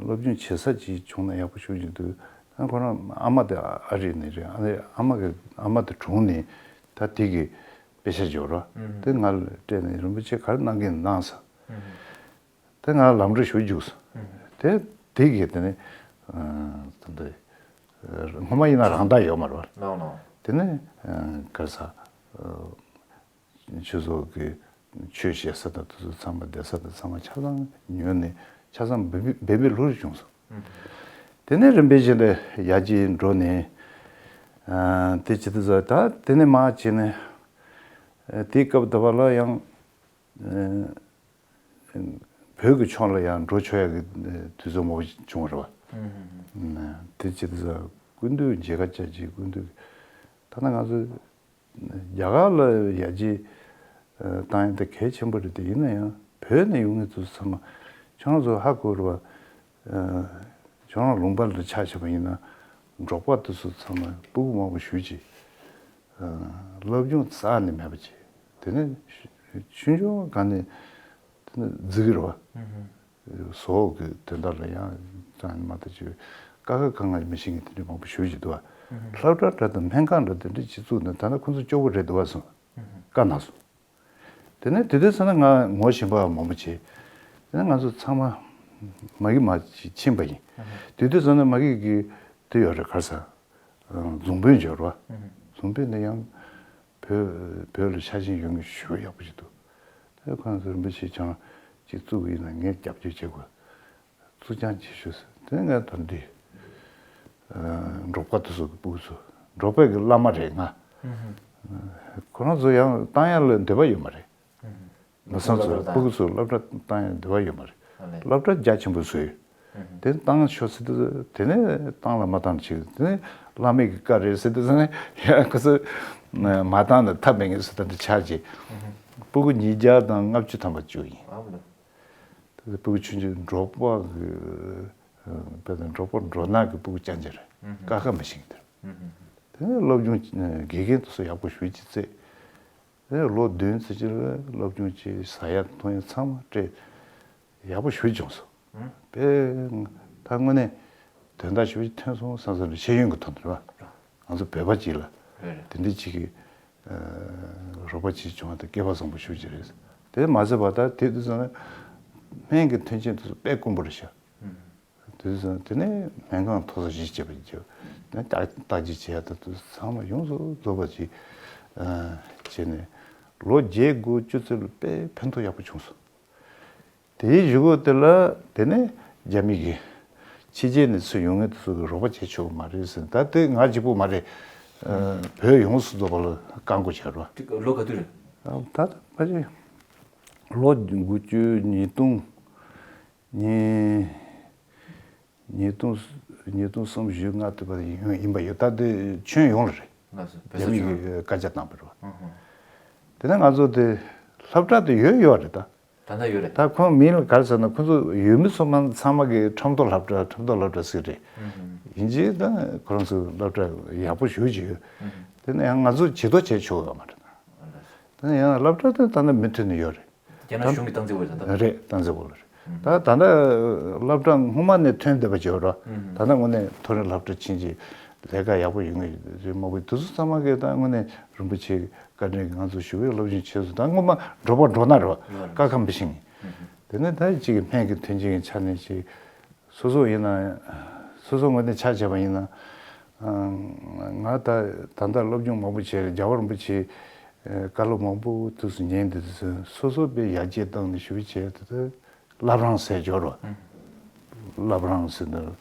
སློབ་སྦྱོང་བྱེད་ས་ཅིག་བྱུང་ན་ཡག་པོ་ཞེ་པོ་ཅིག་འདུག་ད་ཁོ་རང་ཨ་མ་དེ་ཨ་རི་ནས་རེད། ཨ་ནེ་ཨ་མ་གི་ཨ་མ་དེ་གྲོངས་ནས་ད་དེ་གིས་དཔེ་ཆ་འབྱོར་རོ། ཨུ་ཧུམ། དེ་ང་ལ་སྤྲད་ནས་རིན་པོ་ཆེ་ག་རེ་གནང་གིན་གནང་ཟེར། ཨུ་ཧུམ། དེ་ང་ལམ་འགྲོ་ཞུ་རྒྱུགས་སོང་། ཨུ་ཧུམ། དེ་དེ་གིས་དེ་ནས་ཨ་ད་འདི་སྔོན་མ་ཡིན་ན་རང་བདག་ཡོད་མ་རེད་པ། ལགས་ལགས། དེ་ནས་ཨ་ག་རེ་ཟ། ཨ་ཆོས་ཚོགས་ཀྱི་ ཆོས་བཤད་ས་དང་དེ་ཚོ་ཚང་མ་བསྡད་ས་དང་ཚང་མ་ཆ་ཚང་ཉོས་ནས་ཆ་ཚང་འབད་འབད་འབད་ལྷུར་བྱུང་སོང་། དེ་ནས་རིམ་པས་བྱས་ནས་ཡར་རྒྱས་འགྲོ་ནས། ཨ་དེ་ཇི་ལྟར་ཟེར་ད་དེ་ནས་མར་བྱས་ནས། ཨ་དེའི་སྐབས་དེ་བ་ལ་ཡང་། ཨ་བོད་ཀྱི་ཕྱོགས་ལ་ཡང་འགྲོ་ཆོག་ཡག་གི་དུས་ཚོད་མང་པོ་བྱུང་བ་རེད་བ། དེ་ཇི་ལྟར་ཟེར་སྐུ་མདུན་མཇལ་ཁ་བཅར་རྗེས་སྐུ་མདུན་ད་ལྟ་ང་ཚོ། རྒྱ་གར་ལ་ཡར་རྒྱས་བཏང་ཡ་དེ་གལ་ཆེན་པོ་རེད་དེ། ཡིན་ན་ཡང་བོད་ནས་ཡོང་མཁན་ཚོ་ཚང་མ་ཁྱོད་རང་ཚོ་ཧ་གོ་རེད་བ། ཁྱོད་རང་ལུང་པ་ལ་ཆ་བཞག་པ་ཡིན་ན་འབྲོག་པ་དེ་ཚོ་ཚང་མ་སྤུ་གུ་མང་པོ་ཞིག་ཅིག་སློབ་སྦྱོང་རྩ་ནས་མེད་པ་ཅིག་དེ་ནས་ཆུང་ཆུང་སྒང་ནས་དེ་ནས་རྫི་གི་རེད་བ། བཟོ་གི་དོན་དག་ལ་ཡང་ཙང་མ་ལྟ་ཅིག་ཀ་ཁ་ག་ང་མི་ཤེས་མཁན་དེ་འདྲ་མང་པོ་ཞེ་ཅིག་འདུག་བ། སློབ་གྲྭ་འདྲ་དང་སྨན་ཁང་འདྲ་དེ་འདྲ་ཅིག་བཙུགས་ནས་ད་ནི་ཁོང་ཚོ་སྐྱོ་པོ་རེད་འདུག་བ་སོང་། བཀའ་གནང་སོང་། དེ་ནས་དེ་དུས་ཚོད་ན་ང་ངོ་ཤེས་པ་མང་པོ་བྱས། དེ་ནས་ང་ཚོ་ཚང་མ་མ་གི་མ་ཅིག་ཕྱིན་པ་ཡིན། དེ་དུས་ཚོད་ན་མ་གི་གི་དེ་ཡོད་རེད་ག་རེ་ཟེར། རྫོང་དཔོན་འབྱོར་བ། རྫོང་དཔོན་ནི་ཡང་བོད་བོད་ལ་ཤ་ཞེན་ཡོད་མཁན་ཞེ་པོ་ཡག་པོ་ཞིག་འདུག་དེ་ཁོང་ཚོ་རིན་པོ་ཆེ་ཆང་གཅིག་བཙུགས་ཡིན་ན་ངས་རྒྱབ་སྐྱོར་བྱེད་དགོས། བཙུགས་རྐྱང་བྱེད་ཤོག་ཟེར། དེ་ནས་ང་ད་འདི་འབྲོག་པ་དེ་ཚོ་གི་སྤུ་གུ་ཚོ་འབྲོག་པའི་གི་བླ་མ་རེད་ང་། ཁོ་རང་ཚོ་ཡང་བཏང་ཡ་ལ་འདོད་པ་ཡོད་མ་རེད། མི་སང་ཚོ་སློབ་གྲྭ་སྤུ་གུ་ཚོ་སློབ་གྲྭ་བཏང་ཡ་འདོད་པ་ཡོད་མ་རེད། ཨ་ལས། སློབ་གྲྭ་རྒྱ་ཆེན་པོ་བཟོས་ཡོད། དེ་བཏང་ཆོག་ཟེར་དུས་དེ་ནས་བཏང་ལ་མ་བཏང་ཅིག་དེ་ནས་བླ་མའི་གི་བཀའ་རེད་ཟེར་དུས་ནས་ཡ་ཁོ་ཚོ་མ་བཏང་ན་ཐབས་མེད་ངེས་སུ་ད་འདི་ཆགས་ཀྱི། སྤུ་གུ་ཉིས་བརྒྱ་དང་ལྔ་བཅུ་ཐམ་པ་བཅུག་ཡིན། ཨ་ལས། དེ་ཚོ་སྤུ་གུ་ཆུང་ཆུང་འབྲོག་པ་གི་དཔེ་དང་འབྲོག་པ་འབྲོག་ནག་གི་སྤུ་གུ་རྐྱང་རྐྱང་རེད། ཀ་ཁ་མི་ཤེས་མཁན་དེ་རེད། དེ་ནས་སློབ་སྦྱོང་དགེ་རྒན་དེ་ཚོ་ཡག་པོ་ཞེ་ཅིག་བཙལ། དེ་ལོ་བདུན་ཙམ་ཅིག་ལ་སློབ་སྦྱོང་བྱས། ཟ་ཡ་འཐུང་ཡ་ཚང་མ་སྤྲད། ཡག་པོ་ཞེ་པོ་བྱུང་སོང་། དཔེ་ད་དངོས་གནས་དོན་དག་ཞེ་པོ་ཅིག་ཐོན་སོང་བསམ་བསམ་རེད། ཤེས་ཡོན་གྱི་ཐོག་ནས་རེད་བ། ང་ཚོ་བོད་པ་ཅིག་ལ་རེད་རེད། དེ་འདྲ་ཅིག་གི་རོགས་པ་ཅིག་བྱུང་བ་དེ་སྐལ་བ་བཟང་པོ་ཞེ་པོ་ཅིག་རེད། དེ་མ་ཟད་པ་ད་དེ་དུས་ཙམ་ན་སྨན་གྱི་མཐུན་རྐྱེན་དེ་ཚོ་དཔེ་དཀོན་པོ་རེད་ཤག་དུས་སུ་དེ་ནས་སྨན་ཁང་མཐོ་ས་གཞི་བྱས་པ་ཡིན་གྱི། ནས་བརྟག་བརྟག་དཔྱད་བྱས་ཡ་ད་དུས་ཚང་མ་ཡོངས་སུ་རྫོགས་པ་ཅིག་བྱས་ནས་ལོ་བརྒྱད་དགུ་བཅུ་ཚོད་ལ་དཔེ་ཕན་ཐོགས་ཡག་པོ་བྱུང་སོང་། དེའི་གཞུག་གུ་དེ་ལ་དེ་ནས་རྒྱ་མི་གི་ཕྱི་རྒྱལ་ནས་ཚུར་ཡོང་མཁན་དེ་ཚོ་གི་རོགས་པ་བྱེད་ཆོག་གི་མ་རེད་ཟེར། ད་དེ་ང་གཅིག་པུ་མ་རེད། བོད་ཡོངས་སུ་རྫོགས་པ་ལ་བཀག་འགོག་བྱས་རོགས། ལོ་ག་དུས་རེད། ད་ད་ཕལ་ཆེར་ལོ་དགུ་བཅུ་ཉིས་སྟོང་། ཉིས་ཉིས་སྟོང་ཉིས་སྟོང་གསུམ་བཞི་ལྔ་དུ་བར་ཡིན་ཡིན་པ་ཡོད། ད་དེ་ཁྱོན་ཡོངས་ལ་རེད། ལགས་སོ། བོད་རྒྱ་མི་གིས་བཀའ་རྒྱ་བཏང་བ་རེད་བ། དེ་ནས་ང་ཚོ་དེ་སློབ་གྲྭ་དེ་ཡོད་ཡོད་རེད་ད། ད་ལྟ་ཡོད་རེད། ད་ཁོང་མིང་ལ་ག་རེ་ཟེར་ན་ཁོང་ཚོ་ཡུལ་མི་ཚོ་མ་ཚང་མ་གིས་ཁྲོམ་ཐོག་སློབ་གྲྭ་ཁྲོམ་ཐོག་སློབ་གྲྭ་ཟེར་རེད། ཡིན་གྱི་ད་ཁོ་རང་ཚོ་སློབ་གྲྭ་ཡག་པོ་ཞེ་ཅིག་ཡོད། དེ་ནས་ཡང་ང་ཚོ་བྱེད་དོ་བྱེད་ཆོག་ཡོད་མ་རེད། དེ་ནས་ཡང་སློབ་གྲྭ་དེ་ད་ནི་མུ་མཐུད་ནས་ཡོད་རེད། རྒྱ་ནག་གཞུང་གིས་བཏང་རྩིས་འོས་ད་ལྟ། རེད། བཏང་རྩིས་འོས་རེད། ད་ད་ལྟ་སློབ་གྲྭ་སྔོན་མ་ནས་ཐོན་བསྡད་པ་བྱས་རོགས། ད་ལྟ་དངོས་གནས་མཐོ་རིམ་སློབ་གྲྭ་ཕྱིན་ཅི་ལས་ཀ་ཡག་པོ་ཡོང་གི་རེད་མ་གོ་དེ་ཚོ་ཚང་མ་གིས་ད་དངོས་གནས་རིན་པོ་ཆེ་བཀའ་དྲིན་གྱིས་ང་ཚོ་ཞུ་བའི་སློབ་སྦྱོང་བྱས་སོང་། ད་སྔོན་མ་འབྲོག་པ་འབྲོག་ནག་རེད་བ། ཀ་ཁ་མི་ཤེས་མཁན། དེ་ནས་ད་ཅིག་སྨན་གྱི་མཐུན་རྐྱེན་གྱི་ཆ་ནས་ཅིག་སོ་སོ་ཡིན་ན། སོ་སོ་ངོས་ནས་ཆ་བཞག་པ་ཡིན་ན། ང་ད་ད་ལྟ་སློབ་སྦྱོང་མང་པོ་བྱས། རྒྱལ་བ་རིན་པོ་ཆེའི་བཀའ་སློབ་མང་པོ་དུས་སུ་ཉན་དུས་སུ་སོ་སོ་དཔེ་ཡར་རྒྱས་བཏང་ནས་ཞུ་བྱས་དུས་སུ་བླ་བྲང་ཟེར་འབྱོར་བ། བླ་བྲང་ཟེར་ནས་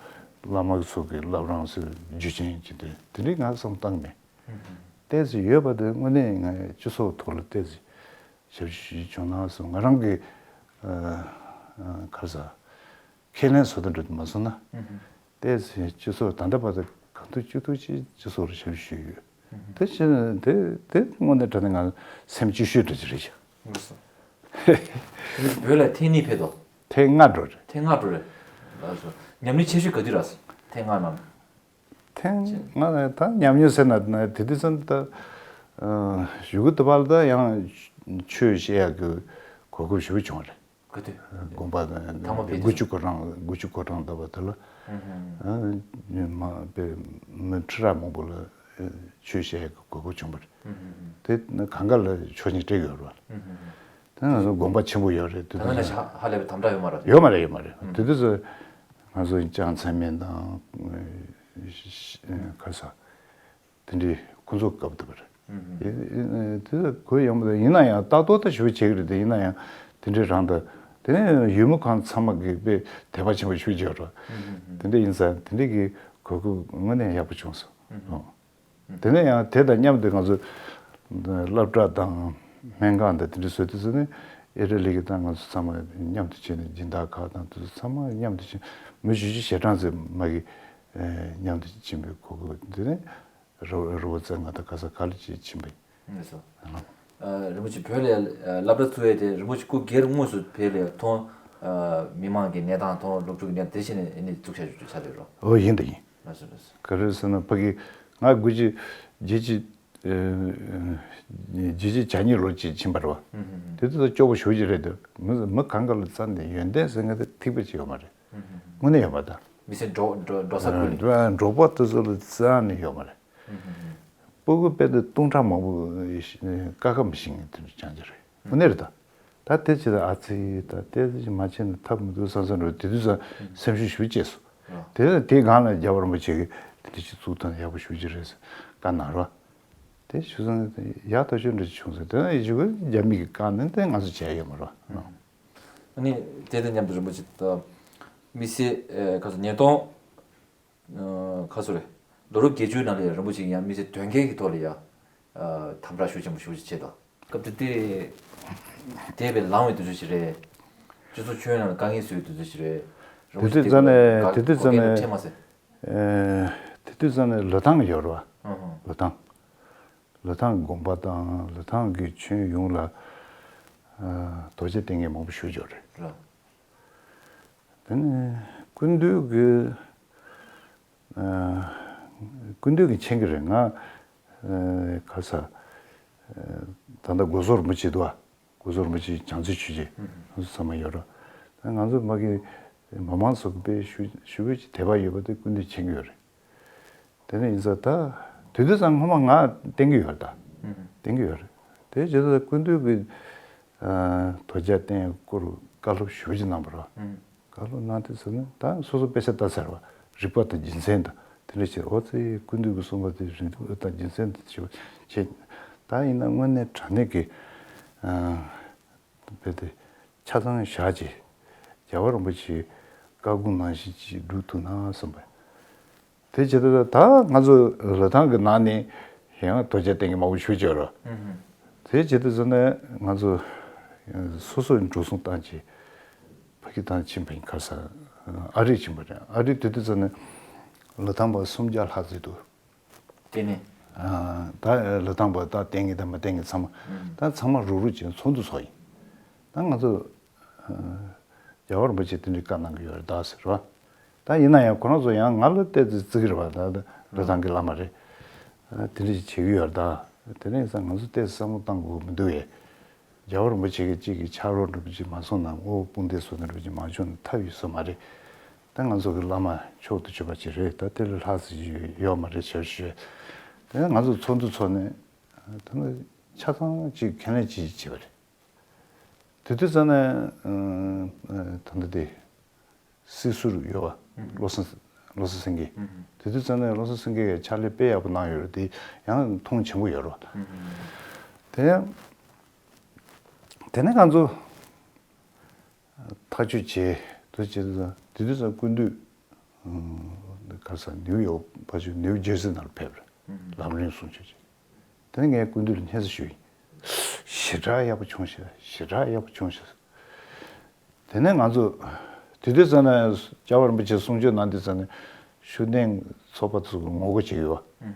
བླ་མ་ཚོ་གི་བླ་བྲང་ཟེར་རྒྱུ་ཅན་གྱི་དེ་དེ་འདྲའི་ང་བསམ་བཏང་མེད། ཏོག་ཙམ་ཡོད་པ་དེ་དངོས་གནས་ང་སྤྱི་ཚོགས་ཐོག་ལ་ཏོག་ཙམ་ཞབས་ཞུ་ཞུ་བྱུང་ན་བསམ། ང་རང་གི་ག་རེ་ཟེར། ཁས་ལེན་བཟོ་སྟངས་འགྲོ་དུ་མ་སོང་ན། ཏོག་ཙམ་སྤྱི་ཚོགས་ད་ལྟ་བར་དུ་གང་ཐུབ་ཅི་ཐུབ་ཅིག་སྤྱི་ཚོགས་ལ་ཞབས་ཞུ་ཡོད། དེ་བྱས་ན་དེ་དེ་དངོས་གནས་དྲང་གནས་ང་སེམས་སྐྱིད་ཤོས་འདྲ་ཅིག་རེད་ཤག་བོད་ལ་ཐེངས་གཉིས་ཕེབས་དོ། ཐེངས་ལྔ་འགྲོ་རེད། ཐེངས་ལྔ་འགྲོ་རེད། ལགས་སོ། ཉམས་མྱོང་ཆེ་ཤོས་ག་དུས་རེད། ཐེངས་ལྔ་ནང་། ཐེངས་ལྔ་ནས་ད་ཉམས་མྱོང་ཟེར་ན་དེ་དུས་ཙམ་ད་གཞུག་གུ་དུ་བར་ད་ཡང་ཆོས་བཤད་ཡག་གི་གོ་སྐབས་ཞེ་པོ་བྱུང་བ་རེད། ག་དུས། དགོན་པ་ཐང་མ་ཕེབས་དགུ་བཅུ་གོ་གྲངས་དགུ་བཅུ་གོ་གྲངས་འདུག་པ་དེ་ལ། མ་དཔེ་མི་ཁྲི་ཕྲག་མང་པོ་ལ་ཆོས་བཤད་ཡག་གི་གོ་སྐབས་བྱུང་བ་རེད། དེ་གང་ག་ལ་ཆོས་ཉིད་སྤྲད་ཡོད་རེད་བ། དེ་ང་ཚོ་དགོན་པ་ཆེན་པོ་ཡོད་རེད། དེ་ད་ལྟ་ནས་ཧ་ལས་པའི་དམ་དྲག་ཡོད་མ་རེད། ཡོད་མ་རེད། ཡོད་མ་རེད། དེ་དུས་ཚོད་ང་ཚོ་ལྕམ་ཚེ་སྨད་དང་ཁ་ས་དེ་འདྲའི་ཁོ་ཚོ་སྐབས་དུ་བ་རེད། དེ་གོ་ཡོང་མི་འདུག་ཡིན་ན་ཡང་ཏག་ཏག་ཏག་ཞུ་བྱེད་ཀྱི་རེད་དེ། ཡིན་ན་ཡང་དེ་འདྲའི་རང་དང་དེ་ནས་ཡུལ་མི་ཁོང་ཚང་མ་གིས་དཔེ་དད་པ་ཆེན་པོ་ཞུ་བྱེད་རོགས། དེ་འདྲ་ཡིན་ཙང་དེ་འདྲའི་གི་གོ་སྐབས་དངོས་གནས་ཡག་པོ་བྱུང་སོང་། དེ་ནས་ཡང་དེ་དང་མཉམ་དུ་ང་ཚོ་སློབ་གྲྭ་དང་སྨན་ཁང་དང་དེ་འདྲ་བཟོ་དུས་ཙམ་ནས་ཨེ་རི་ལི་གི་དང་ང་ཚོ་ཚང་མ་མཉམ་དུ་བྱས་ནས་སྦྱིན་བདག་ཁག་དང་དེ་ཚོ་ཚང་མ་མཉམ་དུ་བྱས། མི་བཞི་བཅུ་ཞེ་གྲངས་ཙམ་མ་གི་མཉམ་དུ་ཕྱིན་པའི་གོ་སྐབས་དེ་ནས་རི་བོ་རྩེ་ལྔ་དང་ག་ས་ག་ལ་ཅིག་ཕྱིན་པ་ཡིན། ལགས་སོ། རིན་པོ་ཆེ་བོད་ལ་སློབ་གྲྭ་བཙུགས་ཡས་དེ་རིན་པོ་ཆེ་སྐུ་སྒེར་དངོས་སུ་བོད་ལ་མཐོང་མི་མང་གི་གནས་སྟངས་མཐོང་སློབ་ཕྲུག་གི་གནས་དེ་བཞིན་ནས་ཨ་ནི་བཙུགས་བྱ་རྒྱུ་ཆགས་བསྡད་རོ། ཨོ་ཡིན་ད་ཡིན། ལགས་སོ་ལགས་སོ། ག་རེ་ཟེར་ན་ཕ་གི་ང་དགུ་བཅུ་བརྒྱད་ཅུ་བརྒྱད་ཅུ་གྱ་གཉིས་ལོ་ཅིག་ཕྱིན་པ་རེད་བ། དེ་དུས་ད་སྐྱོ་པོ་ཞེ་པོ་ཅིག་རེད་དེ། མི་མི་གང་ག་ལ་རྩ་ནས་ཡོན་ཏན་ཟེར་མཁན་དེ་ཐིགས་པ་ཅིག་ཡོད་མ་རེད། དངོས་གནས་ཡོད་མ་རེད། མི་ཚེ་འགྲོ་འགྲོ་འགྲོ་ས་ཀུན་ལ། འགྲོ་འགྲོ་པ་དེ་ཚོ་ལ་རྩ་ནས་ཡོད་མ་རེད། སྤུ་གུ་དཔེ་དེ་སྟོང་ཕྲག་མང་པོ་ཀ་ཁ་མི་ཤེས་མཁན་དེ་འདྲ་ཅང་ཅི་རེད། དངོས་གནས་རེད་ད། ད་དེ་ཅི་ད་ཨ་ཙི་ད་དེ་ཅི་མ་བྱས་ན་ཐབས་མི་འདུག་བསམ་བསམ་རེད། དེ་དུས་ཙང་སེམས་ཤུགས་ཞུ་བྱས་སོང་། དེ་ལ་དེའི་སྒང་ལ་རྒྱལ་བ་རིན་པོ་ཆེ་གིས་དེ་འདྲ་ཅིག་བཙུགས་ཐོན་ཡག་པོ་ཞུ་རྒྱུ་རེད་ཟེར་བཀའ་གནང་རོགས། དེ་ཞུ་སོང་ཡག་ཐག་ཆོད་འདྲ་ཅིག་བྱུང་ཟེར། དེ་ནས་ཡི་གུ་རྒྱ་མི་གིས་བཀག་ནས་དེ་ང་ཚོ་བྱས་ཡོད་མ་རེད། ཨ་ནི་དེ་དང་མཉམ་དུ་རིན་པོ་ཆེ་ད་མི་ཚེ་ཁ་སོ་ཉིས་སྟོང་ཁ་སོ་རེད། ལོ་རབས་བརྒྱད་ཅུའི་ནང་ལ་ཡང་རིན་པོ་ཆེ་ཡང་མི་ཚེ་དོན་འཁྱོལ་གྱི་ཐོག་ལ་ཡང་དམ་དྲག་ཤུགས་ཆེན་པོ་ཞུ་ཅིག་བྱས་དང་། སྐབས་དེ་དུས་དེ་བས་ལངས་པའི་དུས་ཚོད་ཅིག་རེད། སྤྱི་ཚོགས་ཁྱོན་ཡོངས་ལ་དཀའ་ངལ་བཟོས་པའི་དུས་ཚོད་ཅིག་རེད། རིན་པོ་ཆེ་དེ་དུས་ཙམ་ནས་དེ་དུས་ཙམ་ནས་ཁྲེལ་མ་ཟེར། དེ་དུས་ཙམ་ནས་ལི་ཐང་ཡོད་རེད་བ། ལི་ཐང་། ལི་ཐང་དགོན་པ་དང་ལི་ཐང་གི་ཁྱོན་ཡོངས་ལ་ཨ་དོལ་རྒྱལ་བསྟེན་མཁན་མང་པོ་ཞེ་པོ་ཅིག་ཡོད་རེད། ར། དེ་ནས་སྐུ་མདུན་གྱི་ཨ་སྐུ་མདུན་གྱིས་མཁྱེན་གྱི་རེད། ང་ཨ་ག་ས་ཨ་ད་ལྟ་སྒོ་ཟོག་རིན་པོ་ཆེ་འདུག་བ། སྒོ་ཟོག་རིན་པོ་ཆེ་བྱང་རྩེ་ཆོས་རྗེ་ང་ཚོ་ཚང་མ་ཡོད་རེད། ད་ང་ཚོ་མ་གི་མི་མང་ཚོ་གི་དཔེ་ཞུ་ཞུ་བའི་དད་པ་ཡོད་པ་དེ་སྐུ་མདུན་མཁྱེན་གྱི་ཡོད་རེད། དེ་ནས་ཡིན་ཙང་ད་དེ་དུས་ཙང་སྔོན་མ་ང་བསྟེན་གྱི་ཡོད་རེད་ད། བསྟེན་གྱི་ཡོད་རེད། དེ་བྱས་ཙང་སྐུ་མདུན་གྱིས་ཨ་དོལ་རྒྱལ་བསྟེན་སྐོར་བཀའ་སློབ་ཞེ་པོ་ཅིག་གནང་བ་རེད། བཀའ་སློབ་གནང་དུས་ཙམ་ནས་ད་སོ་སོ་དཔེ་ཆ་ལྟ་ཚར་བ་རིགས་པ་དང་རྒྱུ་མཚན་དང་དེ་འདྲ་བྱས། ཨོ་ཙི་སྐུ་མདུན་གྱིས་གསུངས་པ་དེ་རིགས་པ་དང་རྒྱུ་མཚན་དང་ཞེ་པོ་བྱས། ད་ཡིན་ན་དངོས་གནས་དྲང་གནས་ཀྱི་ཨ་དཔེ་དེ་ཆ་ཚང་བཞག་ཅིག་རྒྱལ་བ་རིན་པོ་ཆེའི་བཀའ་དགོངས་ནང་བཞིན་ཅིག་སྒྲུབ་ཐུབ་ན་བསམ་པ། དེ་བྱེད་དུས་ད་ང་ཚོ་ལི་ཐང་གི་ནང་ནས་ཡང་དོལ་རྒྱལ་བསྟེན་མཁན་མང་པོ་ཞེ་པོ་ཅིག་ཡོད་རེད། དེ་བྱེད་དུས་ཙམ་ནས་ང་ཚོ་སོ་སོས་འགྲོ་སོང་བཏང་བྱས་ཕ་གི་དང་ཕྱིན་པ་ཡིན། ཁ་སང་ཨ་རི་ཕྱིན་པ་རེད། ཨ་རི་དེ་དུས་ཙམ་ནས་ལི་ཐང་པ་སུམ་བརྒྱ་ལྷག་ཙམ་འདུག་དེ་ནས། ཨ་ད་ལི་ཐང་པ་ད་བསྟེན་མཁན་དང་མ་བསྟེན་མཁན་ཚང་མ་ད་ཚང་མ་རུག་རུག་བྱས་ཚོགས་འདུ་ཚོགས་ཡིན། ད་ང་ཚོ་རྒྱལ་བ་རིན་པོ་ཆེས་དེ་འདྲའི་བཀའ་གནང་གི་ཡོད་རེད་ད་ཟེར་བ། ད་ཡིན་ན་ཡང་ཁོ་རང་ཚོ་ཡང་ང་ལ་ཏོག་ཙམ་བརྩི་གི་རེད་བ། ད་ལི་ཐང་གི་བླ་མ་རེད། དེ་འདྲ་ཞིག་བྱེད་ཀྱི་ཡོད་རེད་ད། དེ་ནས་ཡིན་ཙང་ང་ཚོ་ཏོག་ཙམ་བསམ་བློ་བཏང་དགོས་མི་འདུག་ཡེ། རྒྱལ་བ་རིན་པོ་ཆེ་གིས་གཅིག་གིས་ཕྱག་རོགས་འདྲ་པོ་ཅིག་མ་གསུངས་ན། དབུ་དཔུང་སྡེ་སོགས་འདྲ་པོ་ཅིག་མ་བྱུང་ན་ཐབས་ཡོད་ས་མ་རེད། ད་ང་ཚོ་གི་བླ་མ་མཆོག་ཏུ་གྱུར་པ་ཅིག་རེད། ད་དེ་ལས་ལྷག་ཙམ་ཅིག་ཡོད་མ་རེད་ཟེར་ཞུས། དེ་ནས་ང་ཚོ་ཚོགས་འདུ་ཚོགས་ནས་ད་ནི་ཆ་ཚང་ཅིག་ཁས་ལེན་ཅིག་བྱས་པ་རེད། དེ་དུས་ཙམ་ནས་ཨ་ཨ་ད་ལྟ་དེ་སྲིད་ཟུར་ཡོད་པ། བློ་བཟང་བློ་བཟང་སེང་གེ། དེ་དུས་ཙམ་ནས་བློ་བཟང་སེང་གེ་ཕྱག་ལས་དཔེ་ཡག་པོ་གནང་ཡོད་རེད། དེ་ཡང་མཐོང་ཆེན་པོ་ཡོད་རེད། དེ་ཡང་དེ་ནས་ང་ཚོ་ཐག་གཅོད་བྱས། དེ་བྱས་དུས་ཙམ་དེ་དུས་ཙམ་སྐུ་མདུན་ག་ས་ནིའུ་ཡོག་ཕ་ཆུ་ནིའུ་ཇར་སི་ནང་ལ་ཕེབས་རེད། ལམ་རིམ་གསུང་ཆོས་བྱས། དེ་ནས་ངས་སྐུ་མདུན་ལ་སྙན་སེང་ཞུས་ཡིན། ཞེ་དྲག་ཡག་པོ་བྱུང་ཤག་ཞེ་དྲག་ཡག་པོ་བྱུང་ཤག་དེ་ནས་ང་ཚོ་དེ་དུས་ཙམ་ནས་རྒྱལ་བ་རིན་པོ་ཆེ་གསུང་ཆོས་གནང་དུས་ཙམ་ནས་ཤུགས་ལྡན་ཚོགས་པ་ཚོ་ངོ་རྒོལ་བྱེད་ཀྱི་ཡོད་པ།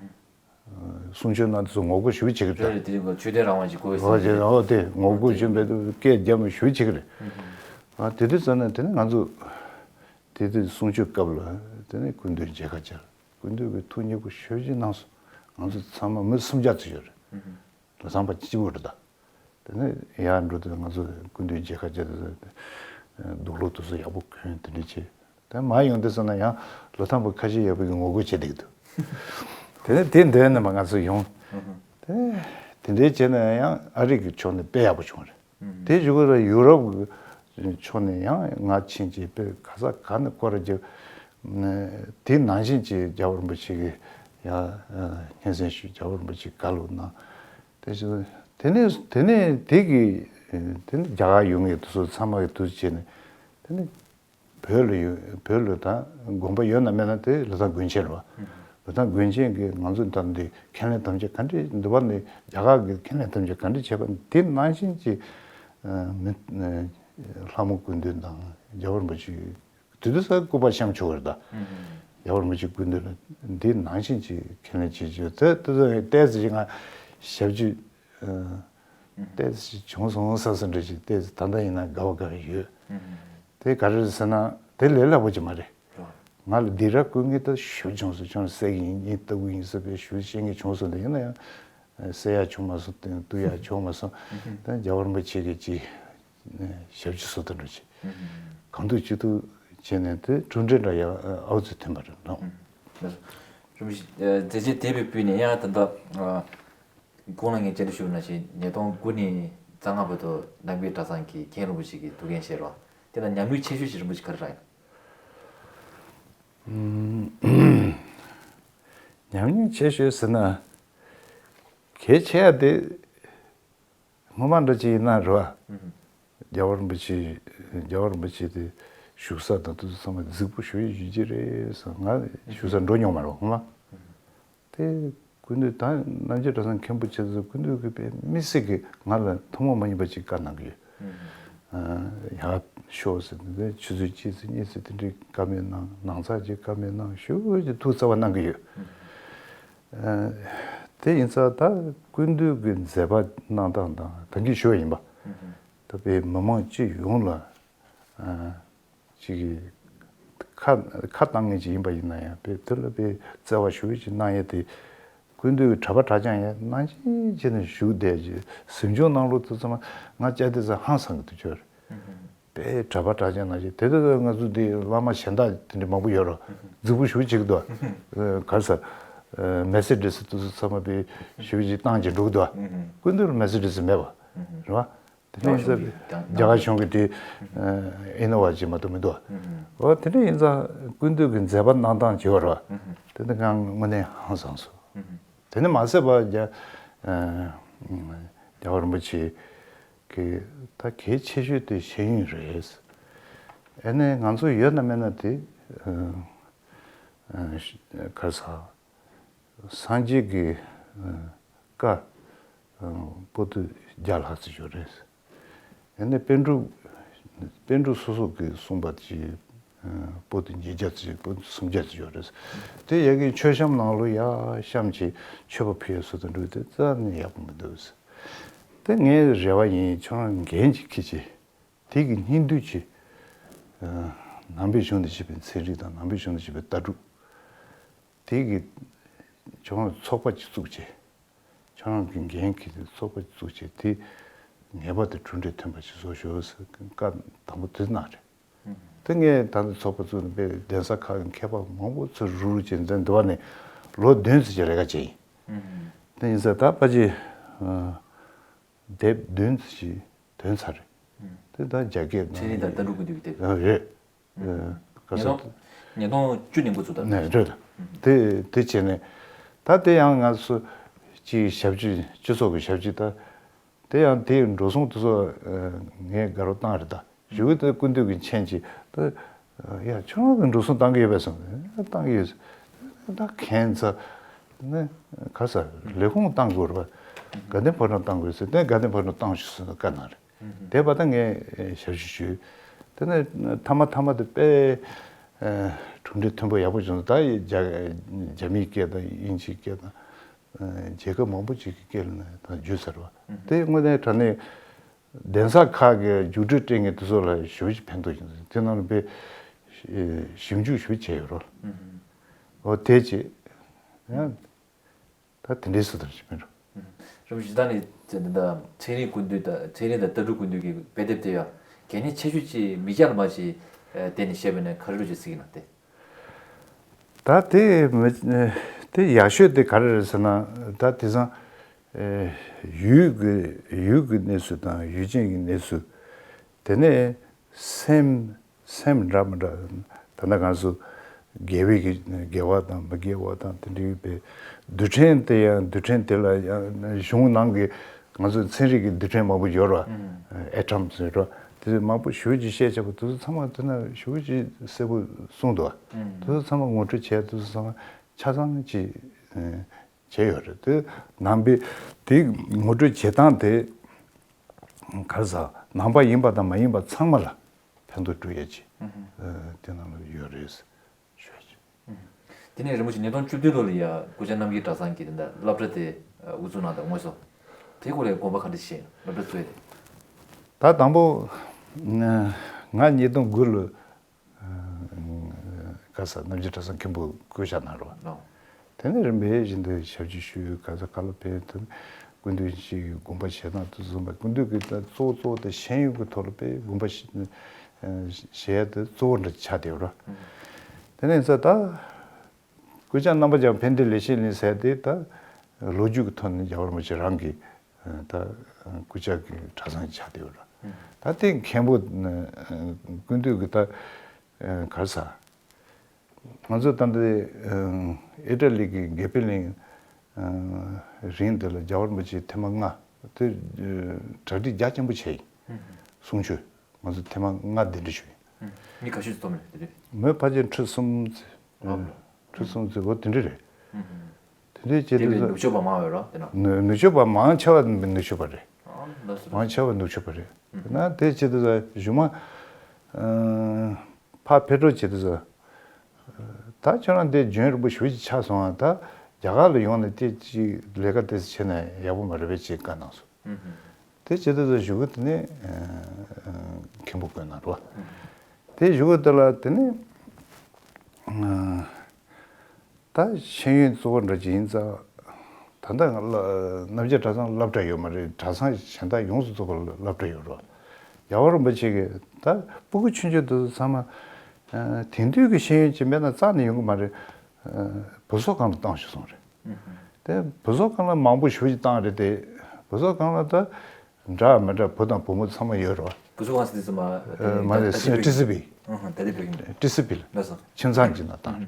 གསུང་ཆོས་གནང་དུས་ཚོད་ངོ་རྒོལ་ཞེ་པོ་བྱེད་ཀྱི་འདུག་རེད་རེད། དེ་རིང་ཆོས་དད་རང་དབང་གི་སྐོར་ཟེར་གྱི་རེད། འོ་དེ་ངོ་རྒོལ་བྱེད་པའི་སྐད་རྒྱབ་མི་ཞེ་པོ་བྱེད་ཀྱི་རེད། ཨ་དེ་དུས་ཙམ་ནས་དེ་ནས་ང་ཚོ་དེ་དུས་གསུང་ཆོས་སྐབས་ལ་དེ་ནས་སྐུ་མདུན་མཇལ་ཁ་བཅར། སྐུ་མདུན་གྱིས་ཐུགས་མཉེས་པོ་ཞེ་པོ་ཅིག་གནང་སོང་། ང་ཚོ་ཚང་མ་མི་སུམ་བརྒྱ་ཙམ་ཡོད་རེད། ལི་ཐང་པ་གཅིག་པུ་རེད་ད། དེ་ནས་ཡར་འགྲོ་དུས་ང་ཚོ་སྐུ་མདུན་མཇལ་ཁ་བཅར་དུས་དུག་ལོག་དེ་ཚོ་ཡག་པོ་གོན་དེ་འདྲ་བྱས། དེ་མར་ཡོང་དུས་ཙམ་ན་ཡང་ལི་ཐང་པ་ཁ་ཤས་ཡག་པོ་གི་ངོ་རྒོལ་བྱེད་བསྡད་ཀྱི་འདུག་དེ་ནས་དེ་འདྲ་ནས་མར་ང་ཚོ་ཡོང་། དེ་དེ་འདྲ་བྱས་ན་ཡང་ཨ་རི་གི་ཕྱོགས་ནས་དཔེ་ཡག་པོ་བྱུང་རེད། དེ་གཞུག་གུ་ལ་ཡུ་རོབ་གི་ཕྱོགས་ནས་ཡང་ང་ཕྱིན་བྱས་དཔེ་ག་ས་ག་ནས་སྐོར་ར་རྒྱབ། དེ་ནང་བཞིན་གྱི་རྒྱལ་བ་རིན་པོ་ཆེ་གི་ཡང་སྙན་སེང་ཞུས། རྒྱལ་བ་རིན་པོ་ཆེ་བཀའ་སློབ་གནང་ དེ་བཞིན་དེ་ནས་དེ་ནས་དེ་གི་དེ་ནས་རྒྱ་གར་ཡོང་མཁན་དེ་ཚོ་ཚང་མ་གི་དུས་བྱས་ནས་དེ་ནས་བོད་ལ་ཡོད། བོད་ལ་ད་དགོངས་པ་ཡོད་ན་མེད་ན་དེ་ལི་ཐང་དགོན་ཆེན་རེད་བ། ལི་ཐང་དགོན་ཆེན་གྱིས་ང་ཚོ་ད་འདི་ཁས་ལེན་དམ་བཅའ་ག་འདྲས་འདི་བ་ནི་རྒྱ་གར་གྱིས་ཁས་ལེན་དམ་བཅའ་ག་འདྲས་བྱས་པ་དེ་ནང་བཞིན་གྱི་མི་ལྷ་མོ་སྐུ་མདུན་དང་རྒྱལ་བ་རིན་པོ་ཆེ་དུས་དུས་ས་སྐུ་པར་བཤམས་ཆོག་གི་རེད་ད། རྒྱལ་བ་རིན་པོ་ཆེ་སྐུ་མདུན་ལ་འདི་ནང་བཞིན་གྱི་ཁས་ལེན་བྱེད་ཀྱི་ཡོད། དེ་དེ་ཚོ་ཏོག་ཙམ་ཅིག་ང་ཞབས་ཕྱི་ཏོག་ཙམ་ཅིག་བྱུང་སོང་བསམ་བསམ་འདྲ་ཞིག་ཏོག་ཙམ་ད་ལྟ་ཡིན་ན་དགའ་བ་དགའ་བ་ཡོད། དེ་ག་རེ་རེད་ཟེར་ན་དེ་ལས་སླ་པོ་ཅིག་མ་རེད། ང་ལ་སྡིགས་ར་བསྐུལ་མཁན་ད་ཞུ་བྱུང་སོང་། ཁྱོད་ལ་གསོད་ཀྱི་ཡིན་ལྟ་བུ་ཡིན་ཟེར་བའི་ཞུ་བཤད་མཁན་བྱུང་སོང་། དེ་ཡིན་ན་ཡང་གསོད་ཡག་བྱུང་མ་སོང་། གཏུག་ཡག་བྱུང་མ་སོང་། ད་རྒྱལ་བ་རིན་པོ་ཆེ་གིས་ཅིག་ཞབས་ཕྱི་སོ་ད་འགྲོ་ཅིག་གང་ཐུབ་ཅི་ཐུབ་བྱས་ནས་དེ་གྲུབ་འབྲས་འདྲ་ཡག་ཨའུ་ཙི་ཐོན་པ་རེད་ལགས། རིན་པོ་ཆེ་མཛད་རྗེས་དེ་བས་ཕུལ་ནས་ཡང་ད་ལྟ་གོང་ལ་ངས་བཅར་འདྲི་ཞུས་པ་ནང་བཞིན་ཉིས་སྟོང་དགུ་ནས་རྩ་སྔ་བར་དུ་ནང་པའི་གྲྭ་ཚང་གི་མཁན་རིན་པོ་ཆེ་གི་ཐུགས་འགན་བཞེས་རོགས། དེ་ལ་ཉམས་མྱོང་ཆེ་ཤོས་ཤིག་རིན་པོ་ཆེ་ག་རེ་རག་ཡིན། ཉམས་མྱོང་ཆེ་ཤོས་ཟེར་ན་གལ་ཆེ་ཡ་དེ་སྔོན་མ་འདྲ་ཅིག་ཡིན་ན་རེད་བ། རྒྱལ་བ་རིན་པོ་ཆེ། རྒྱལ་བ་རིན་པོ་ཆེ་དེ་བཞུགས་ས་དང་དེ་ཚོ་ཚང་མ་རྫིག་པོ་ཞེ་པོ་ཡོད་ཀྱི་རེད་ཟེར། ང་བཞུགས་སར་འགྲོ་མྱོང་མ་རེད་སྔོན་མ། དེ་སྐུ་མདུན་ད་རྣམ་རྒྱལ་གྲྭ་ཚང་མཁན་པོ་ཆེ་ཚོས་སྐུ་མདུན་གྱིས་དཔེ་མི་སྲིད་ཀྱི་ང་ལ་ཐུན་མོང་མ་ཡིན་པ་ཅིག་བཀའ་གནང་གི་ཡོད། ཡར་ཤོག་ཟེར་ནས་ཆུ་ཚོད་གཅིག་ཙམ་གཉིས་ཙམ་དེ་འདྲའི་བཀའ་མོལ་གནང་། ནངས་ཚར་གཅིག་བཀའ་མོལ་གནང་། ཞེ་པོ་ཅིག་ཐུགས་བརྩེ་བ་གནང་གི་ཡོད། དེ་ཡིན་ཙང་ད་སྐུ་མདུན་གྱི་མཛད་པ་གནང་སྟངས་དང་ད་གིན་ཞུས་པ་ཡིན་པ། ད་དཔེ་མི་མང་སྤྱི་ཡོངས་ལ་ཅིག་ཁ་ཁ་བཏང་མཁན་ཅིག་ཡིན་པ་ཡིན་ན་ཡང་དཔེ་དེ་ལ་དཔེ་བརྩེ་བ་ཞེ་པོ་ཅིག་གནང་ཡས་དེ། སྐུ་མདུན་གྱི་གྲྭ་པ་གྲྭ་རྐྱང་ཡང་ནང་བཞིན་བྱས་ནས་བཞུགས་བསྡད་ཀྱི་གཟིམ་ཆུང་ནང་ལོགས་དེ་ཚང་མ་ང་བཅར་དུས་ཙམ་ཧང་སང་གི་འདུག་ཅོར། དཔེ་གྲྭ་པ་གྲྭ་རྐྱང་ནང་བཞིན་དེ་དུས་ང་ཚོ་འདི་བླ་མ་གཞན་དག་དེ་འདྲ་མང་པོ་ཡོད་རོ། རྫིག་པོ་ཞེ་པོ་ཅིག་འདུག་ག་རེ་ཟ། མེ་སི་ཌི་སི་དེ་ཚོ་ཚང་མ་དཔེ་ཞེ་པོ་ཅིག་བཏང་བྱས་འགྲོ་གི་འདུག་སྐུ་མདུན་ལ་མེ་སི་ཌི་སི་མེད་པ་རེད་བ། དེ་ནས་རྒྱ་གར་གཞུང་གི་དེ་ཨེ་ནོ་བ་ཅིག་མ་གཏོགས་མི་འདུག་འོ་དེ་འདྲ་ཡིན་ཙང་སྐུ་མདུན་གྱི་མཛད་པ་གནང་སྟངས་བྱེད་པ་རེད་བ། དེ་འདི་ང་དངོས་གནས་ཧང་སངས་སོང་། དེ་ནས་མ་ཟད་པ་རྒྱ་རྒྱལ་བ་རིན་པོ་ཆེ་གི་ད་གལ་ཆེ་ཤོས་དེ་ཤེས་ཡོན་རེད། ཨ་ནི་ང་ཚོ་ཡོད་ན་མེད་ན་དེ་ག་རེ་ཟ། སངས་རྒྱས་ཀྱི་བཀའ་པོ་ཏི་བརྒྱ་ལྷག་ཙམ་ཡོད་རེད། ཡང་ན་པཎ་གྲུབ་པཎ་གྲུབ་སོ་སོ་གིས་གསུངས་པ་ཅིག་པོ་ཏི་ཉིས་བརྒྱ་ཙམ་པོ་ཏི་སུམ་བརྒྱ་ཙམ་ཡོད་རེད། དེ་ཡ་གི་མཆོད་བཤམས་ནང་ལོ་ཡ་བཤམས་ཀྱི་མཆོད་པ་ཕུལ་ཡ་སུ་དང་འགྲུལ་དེ་རྩ་ནས་ཡག་པོ་མི་འདུག་དེ་ངའི་རེ་བ་ཡིན། ཁྱོད་རང་འགན་ཅིག་འཁྱེར་བྱས། དེ་གི་སྙིང་བསྡུས་ཀྱི་ནང་པའི་གཞུང་ནས་བཤད་པའི་ཚན་རིག་དང་ནང་པའི་གཞུང་ནས་བཤད་པའི་ལྟ་གྲུབ། དེ་གི་ཁྱོད་རང་ཚོགས་པ་ཅིག་བཙུགས་བྱས། ཁྱོད་རང་གི་འགན་འཁྱེར་ཏེ་ཚོགས་པ་ཅིག་བཙུགས་བྱས་དེ་ངེས་པར་དུ་གྲུབ་འབྲས་ཐོན་པ་ཞིག་བཟོ་ཤོག་ཟེར་བཀའ་དང་པོ་དེ་གནང་རེད། དེ་ངས་ད་ལྟ་ཚོགས་པ་བཙུགས་ནས་དཔེ་གདན་ས་ཁག་གི་མཁས་པ་མང་པོ་ཚུར་རུག་རུག་བྱས་འདི་འདི་བ་ནས་ལོ་བདུན་ཙམ་གྱི་ལས་ཀ་བྱས་ཡིན། དེ་ཡིན་ཙང་ད་ཕལ་ཆེར་དེབ་བདུན་ཙམ་ཞིག་ཐོན་ཚར་རེད། དེ་ད་རྒྱ་སྐད་ནང་ཚན་རིག་དང་ལྟ་གྲུབ་ཀྱི་འདུག་དེབ། རེད། ག་ས། ཉིས་སྟོང་ཉིས་སྟོང་བཅུ་ནས་འགོ་ཚུགས་དང་། རེད། དེ་དེ་བྱས་ནས་ད་དེ་ཡང་ང་ཚོ་ཅིག་ཞབས་ཕྱི་སྤྱི་ཚོགས་ཀྱི་ཞབས་ཕྱི་ད། དེ་ཡང་དེའི་འགྲོ་སོང་དེ་ཚོ་ངས་དགའ་རོགས་བཏང་རེད་ད། གཞུག་གུ་དེ་སྐུ་མདུན་གྱི་མཆན་ཅིག་ད། ཡ་ཁྱོད་རང་གི་འགྲོ་སོང་བཏང་གི་ཡོད་པས་སོང་། བཏང་གི་ཡོད། ད་ཁྱེད་ཚོ་ནི་ག་ས་ལས་ཁུངས་བཏང་དགོས་རེད་པ། དགའ་ལྡན་ཕོ་བྲང་བཏང་དགོས་ཟེར་དེ་དགའ་ལྡན་ཕོ་བྲང་བཏང་ཤོག་ཟེར་བཀའ་གནང་རེད། དེ་བར་ད་ངས་ཞབས་ཞུ་ཞུས། དེ་ནས་མཐའ་མ་མཐའ་མ་དེ་དཔེ་གྲུབ་འབྲས་མཐོན་པོ་ཡག་པོ་བྱུང་སོང་། ད་རྒྱ་རྒྱ་མིའི་སྐད་དང་དབྱིན་ཇིའི་སྐད་དང་རྒྱལ་ཁབ་མང་པོ་ཅིག་གི་སྐད་ལ་ད་བསྒྱུར་ཚར་བ། དེ་དངོས་གནས་དྲང་གནས་གདན་ས་ཁག་གི་རྒྱུགས་སྤྲོད་སྤྲད་མཁན་དེ་ཚོ་ལ་ཞེ་པོ་ཅིག་ཕན་ཐོགས་བྱུང་སོང་། དེ་ནང་ལ་དཔེ་ཞིབ་འཇུག་ཞེ་པོ་བྱས་ཡོད་རེད། འོ་དེ་བྱས། ད་དེ་འདྲའི་སུ་དང་ཞིག་མིན་འགྲོ། རིན་པོ་ཆེ་ད་ནི་ཚན་རིག་ཀུན་བཏུས་དང་ཚན་རིག་དང་ལྟ་གྲུབ་ཀུན་བཏུས་ཀྱི་དཔེ་དེབ་དེ་ཡང་གལ་གནད་ཆེ་ཤོས་ཅིག་མི་སྐྱ་ལ་མ་ཞིག་བལྟས་ནས་བཤད་པ་ན་ག་རེ་རུ་ཅིག་གཟིགས་ན་སྟེ། ད་དེ་མི་དེ་ཡག་ཤོས་དེ་ག་རེ་རེད་ཟེར་ན་ད་དེང་སང་ཡུལ་གྱི་ཡུལ་གྱི་གནས་ཚུལ་དང་ཡུལ་ཅན་གྱི་གནས་ཚུལ། དེ་ནས་སེམས། སེམས་འདྲ་མི་འདྲ། ད་ལྟ་ང་ཚོ་ དགེ་བའི་གི་དགེ་བ་དང་མི་དགེ་བ་དང་དེ་འདྲའི་བའི་རྡུལ་ཕྲན་དེ་ཡང་རྡུལ་ཕྲན་དེ་ལ་ཡང་གཞུང་ནང་གི་ང་ཚོ་ཚན་རིག་གི་རྡུལ་ཕྲན་མང་པོ་ཡོད་ར། ཨེ་ཊམ་ཟེར་ར། དེ་མང་པོ་ཞེ་ཅིག་བཤད་བྱ་བ་དེ་ཚོ་ཚང་མ་དེ་ན་ཞེ་ཅིག་གསལ་པོ་གསུངས་འདུག་དེ་ཚོ་ཚང་མ་ངོ་སྤྲོད་བྱས་དེ་ཚོ་ཚང་མ་ཆ་ཚང་ཅིག་བྱས་ཡོད་རེད། དེ་ནང་པའི་དེ་ངོ་སྤྲོད་བྱེད་སྟངས་དེ་ག་རེ་ཟ་ནང་པ་ཡིན་པ་དང་མ་ཡིན་པ་ཚང་མ་ལ་ཕན་ཐོགས་སྤྲོད་ཡས་ཅིག་དེ་ནང་ལ་ཡོད་རེད། ཞུ་ཡ་ཅིག་དེ་ནས་རིན་པོ་ཆེ་ཉིས་སྟོང་བཅུ་བདུན་ལོ་ལ་ཡ་སྐུ་བཅར་རྣམ་རྒྱལ་གྲྭ་ཚང་གི་དེ་འདྲ་སློབ་གྲྭ་དེ་དབུ་འཛུགས་གནང་དང་དངོས་སུ་དེ་སྐོར་ལ་དགོངས་པ་ག་འདྲ་བཞེས་སློབ་གྲྭ་བཙུགས་ཏེ། ད་དང་པོ་ང་ཉིས་སྟོང་དགུ་ལོ་ག་ས་རྣམ་རྒྱལ་གྲྭ་ཚང་མཁན་པོ་སྐུ་བཅར་གནང་རོགས། དེ་ནས་རིམ་པས་བཞིན་དུ་ཞབས་ཕྱི་ཞུས། ག་ས་ག་ལ་ཕེབས་དུས་སྐུ་མདུན་ཞིག་དགོངས་པ་བཞེས་སྟངས་དེ་བཟུང་བ་སྐུ་མདུན་གྱི་གཙོ་བོ་གཙོ་བོ་དེ་ཤེས་ཡོན་གྱི་ཐོག་ལ་དཔེ་དགོངས་པ་བཞེས་ཡ་དེ་གཙོ་བོ་འདྲ་ཆགས་བསྡད་ཡོད་ར། དེ་ནས་ད་ལྟ་སྐུ་བཅར་རྣམ་པ་ཀྱང་ཕན་བདེ་ལེགས་བཤད་གླིང་ཟེར་དེ་ད་ལོ་རྒྱུས་ཀྱི་ཐོག་ནས་རྒྱལ་བ་རིན་པོ་ཆེ་རང་གི་ད་སྐུ་བཅར་གྱི་གྲྭ་ཚང་ཆགས་བསྡད་ཡོད་ར། ད་དེ་མཁན་པོ་སྐུ་མདུན་གྱི་ད་ག་རེ་ཟ། ང་ཚོ་ད་ལྟ་ཨི་ཊ་ལི་གི་དགེ་འཕེལ་གླིང་རིང་དེ་ལ་རྒྱལ་བ་རིན་པོ་ཆེ་ཐེངས་མ་ལྔ་དེ་གྲ་སྒྲིག་རྒྱ་ཆེན་པོ་བྱས་ཡིན། གསུང་ཆོས་ང་ཚོ་ཐེངས་མ་ལྔ་གདན་འདྲེན་ཞུས་ཡིན། མི་ག་ཤོས་ཙམ་རེད་དེ་རེད། མི་ཕལ་ཆེར་ཁྲི་གསུམ་ཙམ། ཁྲི་གསུམ་ཙམ་འོ་དེ་འདྲ་རེད། དེ་འདྲའི་ཆེད་དུ་དེ་ལས་ནུབ་ཕྱོགས་པ་མང་བས་རོ་དེ་ན། ནུབ་ཕྱོགས་པ་མང་ཆེ་བ་ནུབ་ཕྱོགས་པ་རེད། མང་ཆེ་བ་ནུབ་ཕྱོགས་པ་རེད། དེ་ན་དེ་ཆེད་དུ་གཞུག་མ། ཕར་ཕེབས་འགྲོ་བྱེད་དུས་ཙང་། ད་ཁྱོད་རང་འདི་རྒྱུན་རིང་པོ་ཞེ་ཅིག་ཆགས་སོང་ཨ། ད་རྒྱ་གར་ལ་ཡོང་ནས་དེ་ཅིག་ལས་ཀ་དེ་བྱས་ན་ཡག་པོ་མ་རེད་པས་ཅེས་བཀའ་གནང་སོང་། དེ་བྱེད་དུས་ཙང་གཞུག་གུ་དེ་ནས་མཁན་པོ་བསྐོས་གནང་རོགས། དེ་གཞུག་གུ་དེ་ལ་དེ་ནས་ད་ཤེས་ཡོན་གཙོ་བོ་འདྲ་ཅིག་ཡིན་ཙང་། ད་ལྟ་ང་ལ་རྣམ་རྒྱལ་གྲྭ་ཚང་སློབ་གྲྭ་ཡོད་མ་རེད། གྲྭ་ཚང་གཞན་དག་ཡོངས་སུ་རྫོགས་པ་སློབ་གྲྭ་ཡོད་རོགས། རྒྱལ་བ་རིན་པོ་ཆེ་གིས་ད་སྤུ་གུ་ཆུང་ཆུང་དེ་ཚོ་ཚང་མ་དེང་དུས་ཀྱི་ཤེས་ཡོན་ཅིག་མེད་ན་རྩ་ནས་ཡོང་གི་མ་རེད། བུ་གསོ་ཁང་ལ་བཏང་ཤོག་གསུངས་རེད། དེ་བུ་གསོ་ཁང་ལ་མང་པོ་ཞེ་ཅིག་བཏང་རེད་དེ། བུ་གསོ་ཁང་ལ་ད། འདྲ་མི་འདྲ་བུ་དང་བུ་མོ་ཚང་མ་ཡོད་རོ། བུ་གསོ་ཁང་ཟེར་དུས་ཙམ་པ། མ་རེད། ཏི་སི་པི། ཏི་སི་པི་ལ། ཏི་སི་པི་ལ། ཁྱིམ་ཚང་གཅིག་ནང་བཏང་རེད།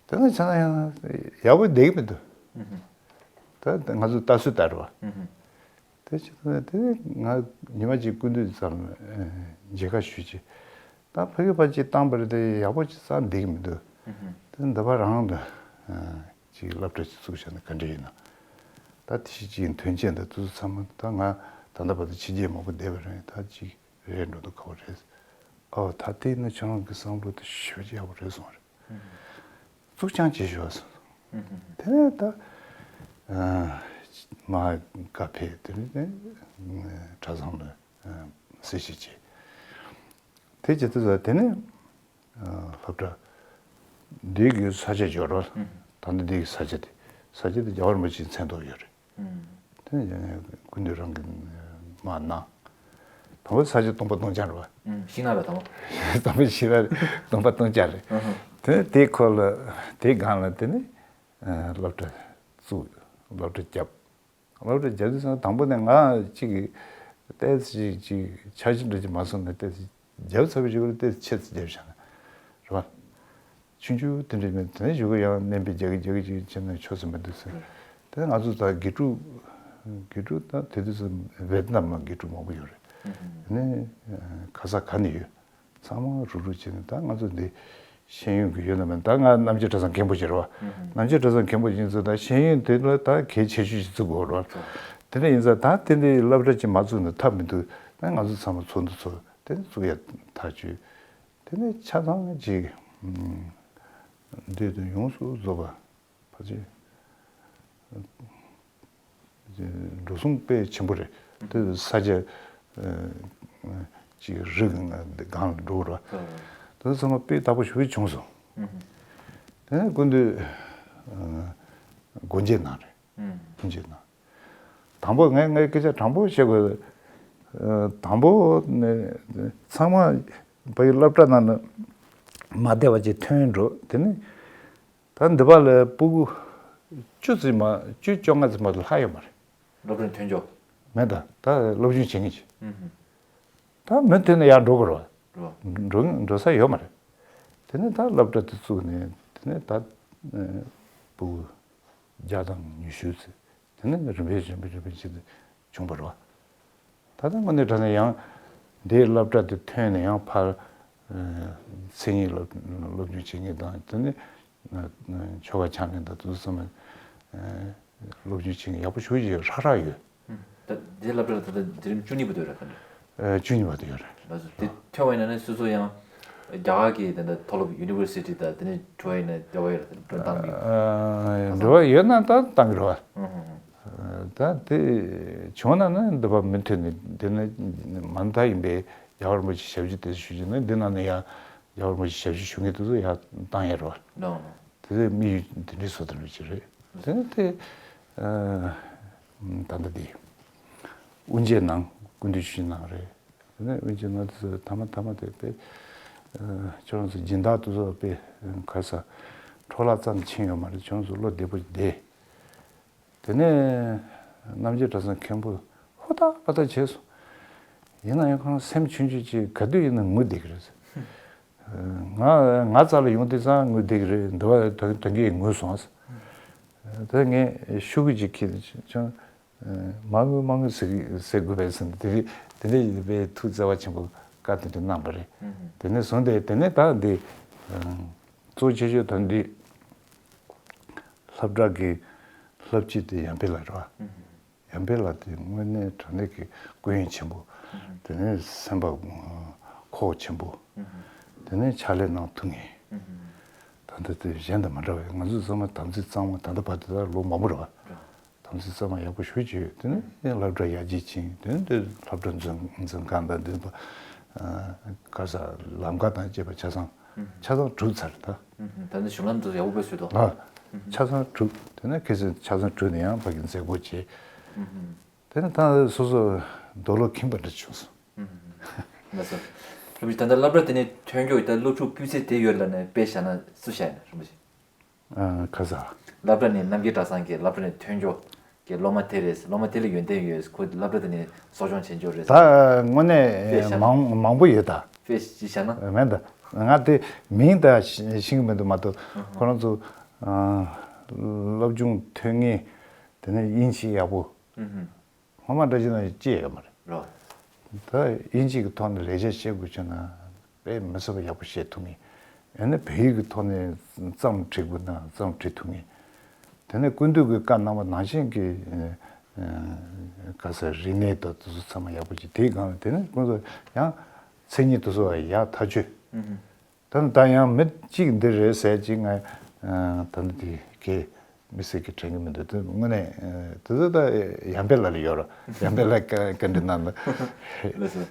དེ་ནས་ཆ་ན་ཡང་ཡག་པོ་བསྡད་ཀྱི་མི་འདུག་ད་ང་ཚོ་ལྟ་ཚུལ་ལྟར་རོ། དེ་ཕྱིར་དེ་ང་ཉི་མ་གཅིག་སྐུ་མདུན་ཙམ་མཇལ་ཁ་ཞུས་ཀྱི། ད་ཕ་གི་ཕ་གཅིག་བཏང་པ་རེད་དེ་ཡག་པོ་ཅིག་ཙམ་བསྡད་ཀྱི་མི་འདུག་དེ་འདི་པ་རང་དུ། ཅིག་སློབ་གྲྭ་ཅིག་བཙུགས་བྱས་ན་ག་འདྲ་ཡིན་ན། ད་དེ་ཞིག་ཅིག་དོན་ཆེན་འདི་ཚོ་ཚང་མ་ད་ང་ད་ལྟ་བར་དུ་ཕྱི་རྒྱལ་མང་པོ་བསྡད་པ་རེད། ད་ཅིག་རེད་འགྲོ་འདུག་ཁ་བ་རེད། ཨོ་ད་དེ་ཡིན་ན་ཁྱོད་རང་གི་བསམ་བློ་དེ་ཞེ་པོ་ཅིག་ཡག་པོ་རེད་གསུངས་རེད། བཙུགས་རྐྱང་བྱེད་ཤོག་གསུངས། དེ་ནས་ད་མ་ཀ་ཕེ་དེ་ནས་གྲྭ་ཚང་ལ་གསལ་བཤད་བྱས། དེ་བྱེད་དུས་ཙང་དེ་ནས་སློབ་གྲྭ་འདི་གི་ས་ཆ་འབྱོར་བ། ད་ནི་འདི་གི་ས་ཆ་དེ་ས་ཆ་དེ་རྒྱལ་བ་རིན་པོ་ཆེའི་མཚན་ཐོག་ཡོད་རེད། དེ་ནས་སྐུ་མདུན་རང་གི་མ་གནང་། དང་པོ་ས་ཆ་སྟོང་པ་སྟོང་རྐྱང་རེད་བ། ཤིང་ནགས་རེད་དང་པོ། དང་པོ་ཤིང་ནགས་རེད། སྟོང་པ་སྟོང་རྐྱང་རེད། དེ་ནས་དེ་ཁོ་ལ་དེ་སྒང་ལ་དེ་ནས་སློབ་གྲྭ་བཙུགས། སློབ་གྲྭ་བརྒྱབ། སློབ་གྲྭ་རྒྱག་དུས་ཙང་དང་པོ་ནས་ང་གཅིག་གིས་ཏོག་ཙམ་ཅིག་ཅིག་འཆར་གཞི་འདྲ་ཅིག་མ་བཟུང་ནས་ཏོག་ཙམ་བརྒྱབ་ཚར་བའི་གཞུག་ལ་ཏོག་ཙམ་ཆེ་ཙམ་བརྒྱབ་བཞག་ན་རེད་བ། ཆུང་ཆུང་དེ་འདྲ་མིན་དེ་ནས་གཞུག་གུ་ཡང་བསྣན་པའི་རྒྱག་གི་རྒྱག་གི་ཅིག་བྱས་ན་ཆོག་ས་མི་འདུག་ཟེར། དེ་ནས་ང་ཚོ་ད་དགེ་ཕྲུག་དགེ་ཕྲུག་ད་དེ་དུས་ཙམ་ཝེ་ཏི་ནམ་ལ་དགེ་ཕྲུག་མང་པོ་ཡོད་རེད། དེ་ནས་ག་ས་ག་ནས་ཡོད། ཚང་མ་རུག་རུག་བྱས་ནས་ད་ང་ཚོ་འདི་ཤེས་ཡོན་གྱི་ཡོད་ན་མེད་ད་ང་རྣམ་རྒྱལ་གྲྭ་ཚང་མཁན་པོ་ཅིག་རེད་བ། རྣམ་རྒྱལ་གྲྭ་ཚང་མཁན་པོ་ཡིན་ཙང་ད་ཤེས་ཡོན་དེ་ལ་ད་གལ་ཆེ་ཤོས་ཤིག་བརྩི་དགོས་རེད་བ། དེ་འདྲ་ཡིན་ཙང་ད་དེ་འདྲའི་སློབ་གྲྭ་ཅིག་མ་བཙུགས་ན་ཐབས་མི་འདུག་ད་ང་ཚོ་ཚང་མ་ཚོགས་འདུ་ཚོགས་དེ་ནས་བཙུགས་ཡ་ཐག་ཆོད། དེ་ནས་ཆ་ཚང་ཅིག་འདི་དོན་ཡོངས་སུ་རྫོགས་པ། ཕལ་ཆེར་འགྲོ་སོང་དཔེ་ཆེན་པོ་རེད། དེ་ས་ཆ་ཅིག་རི་གི་སྒང་ལ་འགྲོ་ར། དེ་ཚང་མ་དཔེ་དག་པོ་ཞེ་པོ་བྱུང་སོང་། དེ་ནས་སྐུ་མདུན་སྒོ་འབྱེད་གནང་རེད། སྒོ་འབྱེད་གནང་། དང་པོ་ངས་ངའི་སྐད་ཆ་དྲང་པོ་བཤད་དགོས། དང་པོ་ནས་ཚང་མ་བོད་ཀྱི་སློབ་གྲྭ་ནང་ནས་མ་བསྡད་པ་ཅིག་ཐོན་འགྲོ། དེ་ནས། ད་འདི་པ་ལ་སྤུ་གུ་བཅུ་ཙམ་མ་བཅུ་བཅོ་ལྔ་ཙམ་མ་གཏོགས་ལྷག་ཡོད་མ་རེད། སློབ་གྲྭ་ནས་ཐོན་ཆོག་མེད་ད། ད་སློབ་སྦྱོང་བྱེད་མཁན་ཅིག་ད་མུ་མཐུད་ནས་ཡར་འགྲོ་དགོས་རེད་བ། འགྲོ་འགྲོ་ས་ཡོད་མ་རེད། དེ་ནས་ད་སློབ་གྲྭ་དེ་བཙུགས་ནས་དེ་ནས་ད་ཕྲུ་གུ་བརྒྱ་དང་ཉི་ཤུ་ཙམ་དེ་ནས་རིམ་པས་རིམ་པས་རིམ་པས་བྱས་ཏེ་བྱུང་བ་རེད་བ། ད་ལྟ་དངོས་གནས་དྲང་གནས་ཡང་འདིའི་སློབ་གྲྭ་དེ་ཐོན་ནས་ཡང་ཕར་མཚན་ཉིད་སློབ་སློབ་སྦྱོང་བྱེད་མཁན་དང་དེ་ནས་ཆོ་ག་ཕྱག་ལེན་དང་དེ་ཚོ་ཚང་མ་སློབ་སྦྱོང་བྱེད་མཁན་ཡག་པོ་ཞེ་པོ་ཅིག་ཧྲ་ཧྲ་ཡོད། ད་འདི་སློབ་གྲྭ་ལ་ད་ལྟ་འཛིན་རིམ་བཅུ་གཉིས་པ་དེ་ཡོད་རེད་ག་འདྲ། ཨ། བཅུ་གཉིས་པ་དེ་ཡོད་རེད། ལགས་སོ། དེ་ཐོན་པ་ཡིན་ན་ནི་སོ་སོ་ཡང་རྒྱ་གར་གྱི་དེ་འདྲ་མཐོ་སློབ་ཡུ་ནི་ཝར་སི་ཊི་དང་དེ་ནས་འགྲོ་བ་ཡིན་ན་འབྲེལ་བ་ཡོད་རེད། འགྲོ་བཏང་གི་ཨ། འབྲེལ་བ་ཡོད་ན་ད་བཏང་གི་རེད་བ། ཨུ་ཧུ་ཧུ། ད་དེ་བྱུང་ན་ནི་འདི་པ་མུ་མཐུད་ནས་འདི་ནི་མ་མཐའ་ཡིན་པའི་རྒྱལ་བ་རིན་པོ་ཆེ་ཞབས་ཕྱི་དེ་ཞུ་རྒྱུ་ནི་འདི་ནང་ནས་ཡང་རྒྱལ་བ་རིན་པོ་ཆེ་ཞབས་ཕྱི་ཞུ་མཁན་དེ་ཚོ་ཡང་བཏང་ཡ་རེད་བ། ནོ་ནོ། དེ་ཚོའི་དམིགས་ཡུལ་དེ་འདྲའི་བཟོ་ཐུབ་ཀྱི་རེད། དེ་ནི་དེ་ཨ། ད་ལྟ་དེ་དབུ་འབྱེད་གནང་སྐུ་མདུན་ཞུས་གནང་རེད། དེ་ནས་དབུ་འབྱེད་གནང་དུས་སུ་ཐ་མ་ཐ་མ་དེ་དཔེ་ཨ། ཁྱོད་རང་ཚོ་སྦྱིན་བདག་དེ་ཚོ་དཔེ་ག་ས་འཕྲོ་བརླག་ཙམ་ཕྱིན་ཡོད་མ་རེད། ཁྱོད་རང་ཚོ་བློ་བདེ་པོ་བསྡད། དེ་ནས་རྣམ་རྒྱལ་གྲྭ་ཚང་མཁན་པོ་ཧུར་ཐག་པ་ཐག་བྱས་སོང་། ཡིན་ན་ཡང་ཁོ་རང་སེམས་ཆུང་ཆུང་ཅིག་ག་དུས་ཡིན་ན་ངུ་བསྡད་ཀྱི་རེད། ང་ང་རྩ་ལ་ཡོང་དུས་ཙང་ངུ་བསྡད་ཀྱི་རེད། འདི་བ་དོན་དོན་གྱིས་ངུ་སོང་། དེ་ངས་ཤུ་གུ་ཅིག་ཁྱེར་ནས་ཅང་མ་ངུ་མ་ངུ་ཟེར་ཟེར་དགོས་པས་ཟེར་ནས་དེ་རིང་དེ་འདྲ་ཡིན་པའི་ཐུགས་བརྩེ་བ་ཆེན་པོ་བཀའ་དེ་འདྲ་གནང་བ་རེད། དེ་ནས་བཟུང་སྟེ་དེ་ནས་ད་འདི་གཙོ་ཆེ་ཤོས་ད་འདི་སློབ་གྲྭ་གི་སློབ་སྤྱི་དེ་ཡང་པེ་ལགས་རེད་བ། ཡང་པེ་ལགས་དེ་དངོས་གནས་དྲང་གནས་ཀྱི་སྐུ་ཡོན་ཆེན་པོ། དེ་ནས་སེམས་པ་ཁོག་ཆེན་པོ། དེ་ནས་ཕྱག་ལས་གནང་ཐུབ་ངེས། ད་ལྟ་དེ་གཞན་དང་མ་འདྲ་བས། ང་ཚོ་ཚང་མ་དམ་ཚིག་གཙང་མ། ད་ལྟ་བར་དུ་ད་ལོ་མང་པོ་རེད་བ། དམ་ཚིག་གཙང་མ་ཡག་པོ་ཞེ་པོ་ཅིག་ཡོད། དེ་ནས་སློབ་གྲྭ་ཡར་རྒྱས་ཕྱིན། དེ་ནས་དེ་སློབ་གྲྭ་འཛིན་འཛིན་ཁང་དང་འདི་པ་ག་ས་ལམ་ཁ་དང་བཅས་པ་ཆ་ཚང་ཆ་ཚང་གྲུབ་ཚར་ད། ད་ནི་གཞུང་ལམ་དུ་ཡག་པོ་བཟོས་འདུག་ཨ། ཆ་ཚང་གྲུབ། དེ་ནས་ཁ་སང་ཆ་ཚང་གྲུབ་ནས་ཡང་ཕ་གི་མཛད་སྒོ་བྱས། དེ་ནས་ད་སོ་སོ་རྡོ་ལོ་ཁེངས་པ་འདྲ་བྱུང་སོང་། ལགས་སོ། རིན་པོ་ཆེ། ད་ལྟ་སློབ་གྲྭ་དེ་ནས་ཐོན་མཁན་ད་སློབ་ཕྲུག་སྤུས་ཚད་དེ་ཡོད་ལ་ནས་དཔེ་བཞག་ན་སུ་བཞག་ཡིན་རིན་པོ་ཆེ། ཨ། ག་ས། སློབ་གྲྭ་ནས་རྣམ་རྒྱལ་གྲྭ་ཚང་གི་སློབ་གྲྭ་ནས་ཐོན་མཁན་གྱི་སློབ་མ་དེ་རེད། སློབ་མ་དེ་ལ་ཡོན་ཏན་ཡོད། ཁོ་སློབ་གྲྭ་དེ་ནས་གསོ་སྐྱོང་བྱེད་མཁན་རེད། ད་དངོས་གནས་དཔེ་བཞག་ན། མང་མང་པོ་ཡོད་ད། དཔེ་ཅིག་བཞག་ན། མེད་ད། ང་དེ་མིང་ད་ཤེས་ཤེས་ཀྱི་མི་འདུག་མ་གཏོགས་ཁོ་རང་ཚོ་ཨ། སློབ་སྦྱོང་ཐོན་མཁན་དེ་ནས་དབྱིན་ཇི་ཡག་པོ། སྔོན་མ་འདྲ་བྱས་ན་སྐྱེས་ཡོད་མ་རེད། རོ། ད་དབྱིན་ཇི་གི་ཐོག་ནས་ལས་བྱ་བྱེད་དགོས་བྱུང་ན་དཔེ་མི་སྲིད་པ་ཡག་པོ་བྱེད་ཐུབ་ངེས། ཡང་ན་བོད་ཡིག་གི་ཐོག་ནས་རྩོམ་བྲིས་དགོས་ན་རྩོམ་བྲིས་ཐུབ་ངེས། དེ་ནས་སྐུ་མདུན་གྱིས་བཀའ་གནང་བ་ནང་བཞིན་གྱི་ཨ། ག་ས་རིག་གནས་དང་དེ་ཚོ་ཚང་མ་ཡག་པོ་བྱེད། དེའི་སྒང་ལ་དེ་ནས་ཁོང་ཚོ་ཡང་མཚན་ཉིད་དེ་ཚོ་ཡག་ཐག་ཆོད། ད་ནི་ད་ཡང་མི་གཅིག་འདི་རེད་ཟེར་གཅིག་ང་ད་ནི་དེ་གས་མི་སེར་གྱི་དྲན་གྱི་མི་འདུག་དེ་དངོས་གནས་དེ་ཚོ་ད་ཡང་པེ་ལགས་ལ་ཡོད་ར། ཡང་པེ་ལགས་བཀའ་བཀའ་འདྲི་གནང་ན། ལགས་སོ།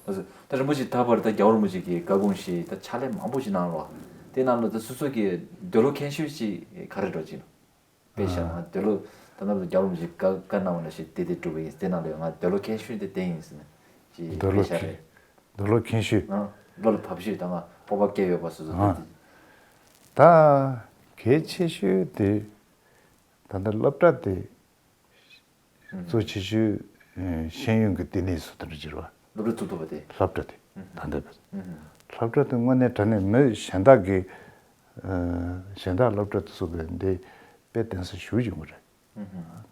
ལགས་སོ། ད་རིན་པོ་ཆེ་ད་བར་ད་རྒྱལ་བ་རིན་པོ་ཆེ་གི་བཀའ་དགོངས་བཞེས་ད་ཕྱག་ལས་མང་པོ་ཞིག་གནང་རོགས། དེ་ནང་ལ་ད་སོ་སོ་གི་འདོད་བློ་ཁེངས་ཤོས་ཅིག་ག་རེ་འགྲོ་ཅིག་ནོ། དཔེ་བཞག་ན་འདོད་བློ་ད་ནང་ལ་རྒྱལ་བ་རིན་པོ་ཆེ་བཀའ་བཀའ་གནང་བ་ནང་བཞིན་དེ་དེ་སྒྲུབ་པ་ཡིན། དེ་ནང་ལ་ང་འདོད་བློ་ཁེངས་ཤོས་དེ་དེ་ཡིན་ཟེར་ནས་ཅིག་འདོད་བློ་དཔེ་བཞག་ཁེངས་རེད། འདོད་བློ་ཁེངས་ཤོས། ཨ། བློ་ལ་བབས་ཤོས་དང་སྤོབས་པ་སྐྱེ་ཡོད་པ་སོ་སོ། ཨ། དེ་དེ། ད་གལ་ཆེ་ཤོས་དེ་ད་ལྟ་སློབ་གྲྭ་དེ་གཙོ་ཆེ་ཤོས་ཤེས་ཡོན་གྱི་ལྟེ་གནས་སུ་དེ་འདྲ་གྱུར་བ། སློབ་གྲྭ་བཙུགས་ཐུབ་པ་དེ། སློབ་གྲྭ་དེ་ད་ལྟ་བས། སློབ་གྲྭ་དེ་དངོས་གནས་དྲང་གནས་མི་གཞན་དག་གིས་གཞན་དག་སློབ་གྲྭ་དེ་ཚོ་གི་འདི་དཔེ་གདན་ས་ཞུ་བྱུང་བ་རེད།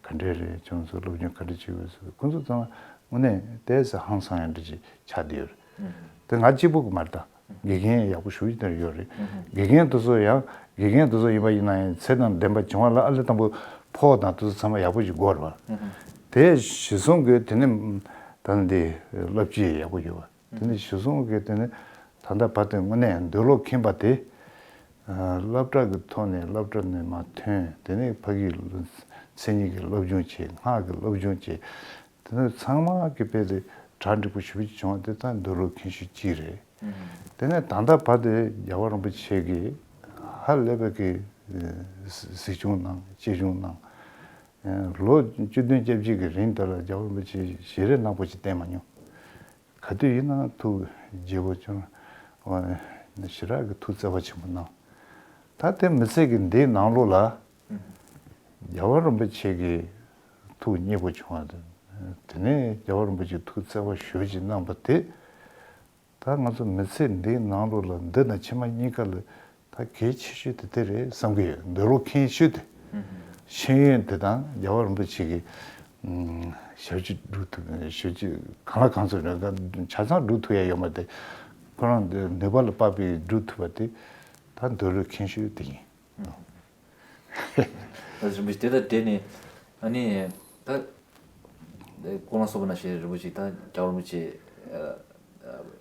ག་འདྲས་རེད། ཁྱོད་ཚོ་སློབ་སྦྱོང་ག་འདྲས་བྱེད་དགོས་ཟེར། ཁོང་ཚོ་ཚང་མ་དངོས་གནས་ཏོག་ཙམ་ཧང་སང་ཡ་འདྲ་ཅིག་ཆགས་བསྡད་ཡོད་རེད། དེ་ང་གཅིག་པུ་གི་མ་རེད་ད། དགེ་རྒན་ཡག་པོ་ཞེ་པོ་ཅིག་དེར་ཡོད་རེད། དགེ་རྒན་དེ་ཚོ་ཡང་དགེ་རྒན་དེ་ཚོ་ཡིན་པ་ཡིན་ན་ཡང་ཚད་དང་ལྡན་པ་བྱུང་བ་ལ་ཨ་ལས་དང་པོ་ཕོགས་དང་དེ་ཚོ་ཚང་མ་ཡག་པོ་ཅིག་དགོས་རེད་བ། དེ་གཞི་བཟུང་གི་དེ་ནས་ད་འདི་སློབ་སྤྱི་ཡག་པོ་ཡོད་བ། དེ་ནས་གཞི་བཟུང་གི་དེ་ནས་ད་ལྟ་བར་དུ་དངོས་གནས་འདོད་བློ་ཁེངས་པ་དེ། སློབ་གྲྭ་གི་ཐོག་ནས་སློབ་གྲྭ་ནས་མར་ཐོན། དེ་ནས་ཕ་གིའི་མཚན་ཉིད་ཀྱི་སློབ་སྦྱོང་བྱས། སྔགས་ཀྱི་སློབ་སྦྱོང་བྱས། དེ་ཚོ་ཚང་མ་གི་དཔེ་དེ་གྲ་འགྲིག་པོ་ཞེ་པོ་ཅིག་བྱུང་བ་དེ་ད་འདོད་བློ་ཁེངས་ཤོས་གཅིག་རེད། དེ་ནས་ད་ལྟ་བར་དུ་རྒྱལ་བ་རིན་པོ་ཆེ་གིས་ཧ་ལས་པའི་གི་གཟིགས་སྐྱོང་གནང་། གཅེས་སྐྱོང་གནང་། ལོ་བཅུ་བདུན་བཅོ་བརྒྱད་ཀྱི་རིང་དེ་ལ་རྒྱལ་བ་རིན་པོ་ཆེ་ཞལ་རས་ནག་པོ་ཅིག་བསྟན་མ་མྱོང་། ག་དུས་ཡིན་ན་ཐུགས་དགྱེས་པོ་བྱུང་། ཞེ་དྲག་གི་ཐུགས་བརྩེ་བ་ཆེན་པོ་གནང་། ད་དེ་མི་ཚེ་གི་འདིའི་ནང་ལོགས་ལ་རྒྱལ་བ་རིན་པོ་ཆེ་གི་ཐུགས་མཉེས་པོ་བྱུང་བ་དང་། དེ་ནས་རྒྱལ་བ་རིན་པོ་ཆེ་ཐུགས་བརྩེ་བ་ཞེ་པོ་ཅིག་གནང་བ་དེ། ད་ ད་ང་ཚོ་མི་ཚེ་འདིའི་ནང་ལོགས་ལ་འདི་དང་ཕྱི་མ་གཉིས་ཀ་ལ་ད་གལ་ཆེ་ཤོས་དེ་དེ་རེད་བསམ་གྱི་ཡོད། འདོད་བློ་ཁེངས་ཤོས་དེ། ཤེས་ཡོན་དེ་དང་རྒྱལ་བ་རིན་པོ་ཆེ་གི་ཞབས་ཕྱི་སྒྲུབ་ཐུབ། ཞབས་ཕྱི་གང་ལ་གང་འཚམ་རེད། ཆ་ཚང་སྒྲུབ་ཐུབ་ཡ་ཡོད་མ་རེད། ཁོ་རང་ནུས་པ་ལ་དཔག་པའི་སྒྲུབ་ཐུབ་པ་དེ་ད་འདོད་བློ་ཁེངས་ཤོས་དེ་ཡིན། ད་རིན་པོ་ཆེ་དེ་ལྟར་བསྡད་ནས། ཨ་ནི་ད་ཀུན་སློང་གསུངས་པ་ནང་བཞིན་རིན་པོ་ཆེ་ད་རྒྱལ་བ་རིན་པོ་ཆེ་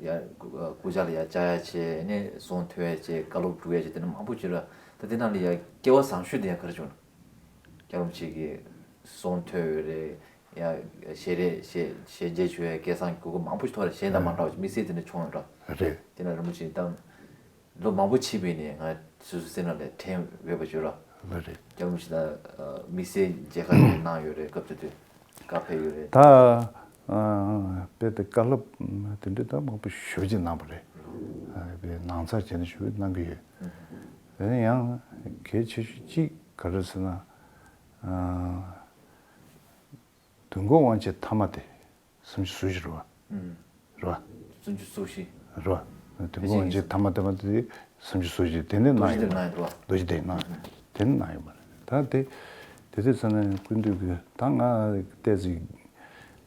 ཡ་སྐུ་ཕྱྭ་ལ་ཡ་བཅར་ཡ་བྱས་ནས་གསུང་ཐོས་ཡ་བྱས། བཀའ་སློབ་སྒྲུབ་ཡ་བྱས། དེ་འདྲ་མང་པོ་བྱས་ར། ད་དེ་ནང་ལ་ཡ་སྐལ་བ་བཟང་ཤོས་དེ་ཡ་ག་རེ་བྱུང་ན། རྒྱལ་བ་རིན་པོ་ཆེ་གི་གསུང་ཐོས་ཡོད་རེད། ཡ་ཞལ་རས་ཞལ་ཞལ་མཇལ་བྱུང་ཡ་སྐལ་བཟང་གི་གོ་སྐབས་མང་པོ་ཞིག་ཐོབ་རེད། གཞན་དང་མ་འདྲ་བ་ཞིག་དམིགས་བསལ་དེ་འདྲ་བྱུང་ཡོད་ར། རེད། དེ་ན་རིན་པོ་ཆེ་ད་ལོ་མང་པོ་ཕྱིན་པའི་ནས་ང་སོ་སོའི་སེམས་ནང་ལ་དྲན་འོས་པ་ཡོད་ར། ལགས་རེད། རྒྱལ་བ་རིན་པོ་ཆེ་ད་དམིགས་བསལ་མཇལ་ཁ་དེ་གནང་ཡོད་རེད། སྐབས་དེ་དུས་བཀའ་ཕེབས་ཡོད་རེད། ད་དཔེ་དེ་བཀའ་སློབ་དེ་འདྲ་ད་མང་པོ་ཞེ་པོ་ཅིག་གནང་བ་རེད། དཔེ་ནང་ཚགས་བྱས་ནས་ཞེ་པོ་གནང་གི་ཡོད། དེ་ནས་ཡང་གལ་ཆེ་ཤོས་གཅིག་ག་རེ་ཟེར་ན། དུས་འཁོར་དབང་ཆེན་ཐ་མ་དེ་སུམ་ཅུ་སོ་བཞི་རེད་བ། ཨུམ། རེད་བ། སུམ་ཅུ་སོ་བཞི། རེད་བ། དུས་འཁོར་དབང་ཆེན་ཐ་མ་ཐ་མ་དེ་སུམ་ཅུ་སོ་བཞི་དེ་ནས་གནང་ཡོད་མ་རེད། རྡོ་རྗེ་གདན་གནང་ཡོད་མ་རེད། དེ་ནས་གནང་ཡོད་མ་རེད། ད་དེ་དེ་དུས་ཙམ་ནས་སྐུ་མདུན་གྱིས་ད་ང་ཏོག་ཙམ་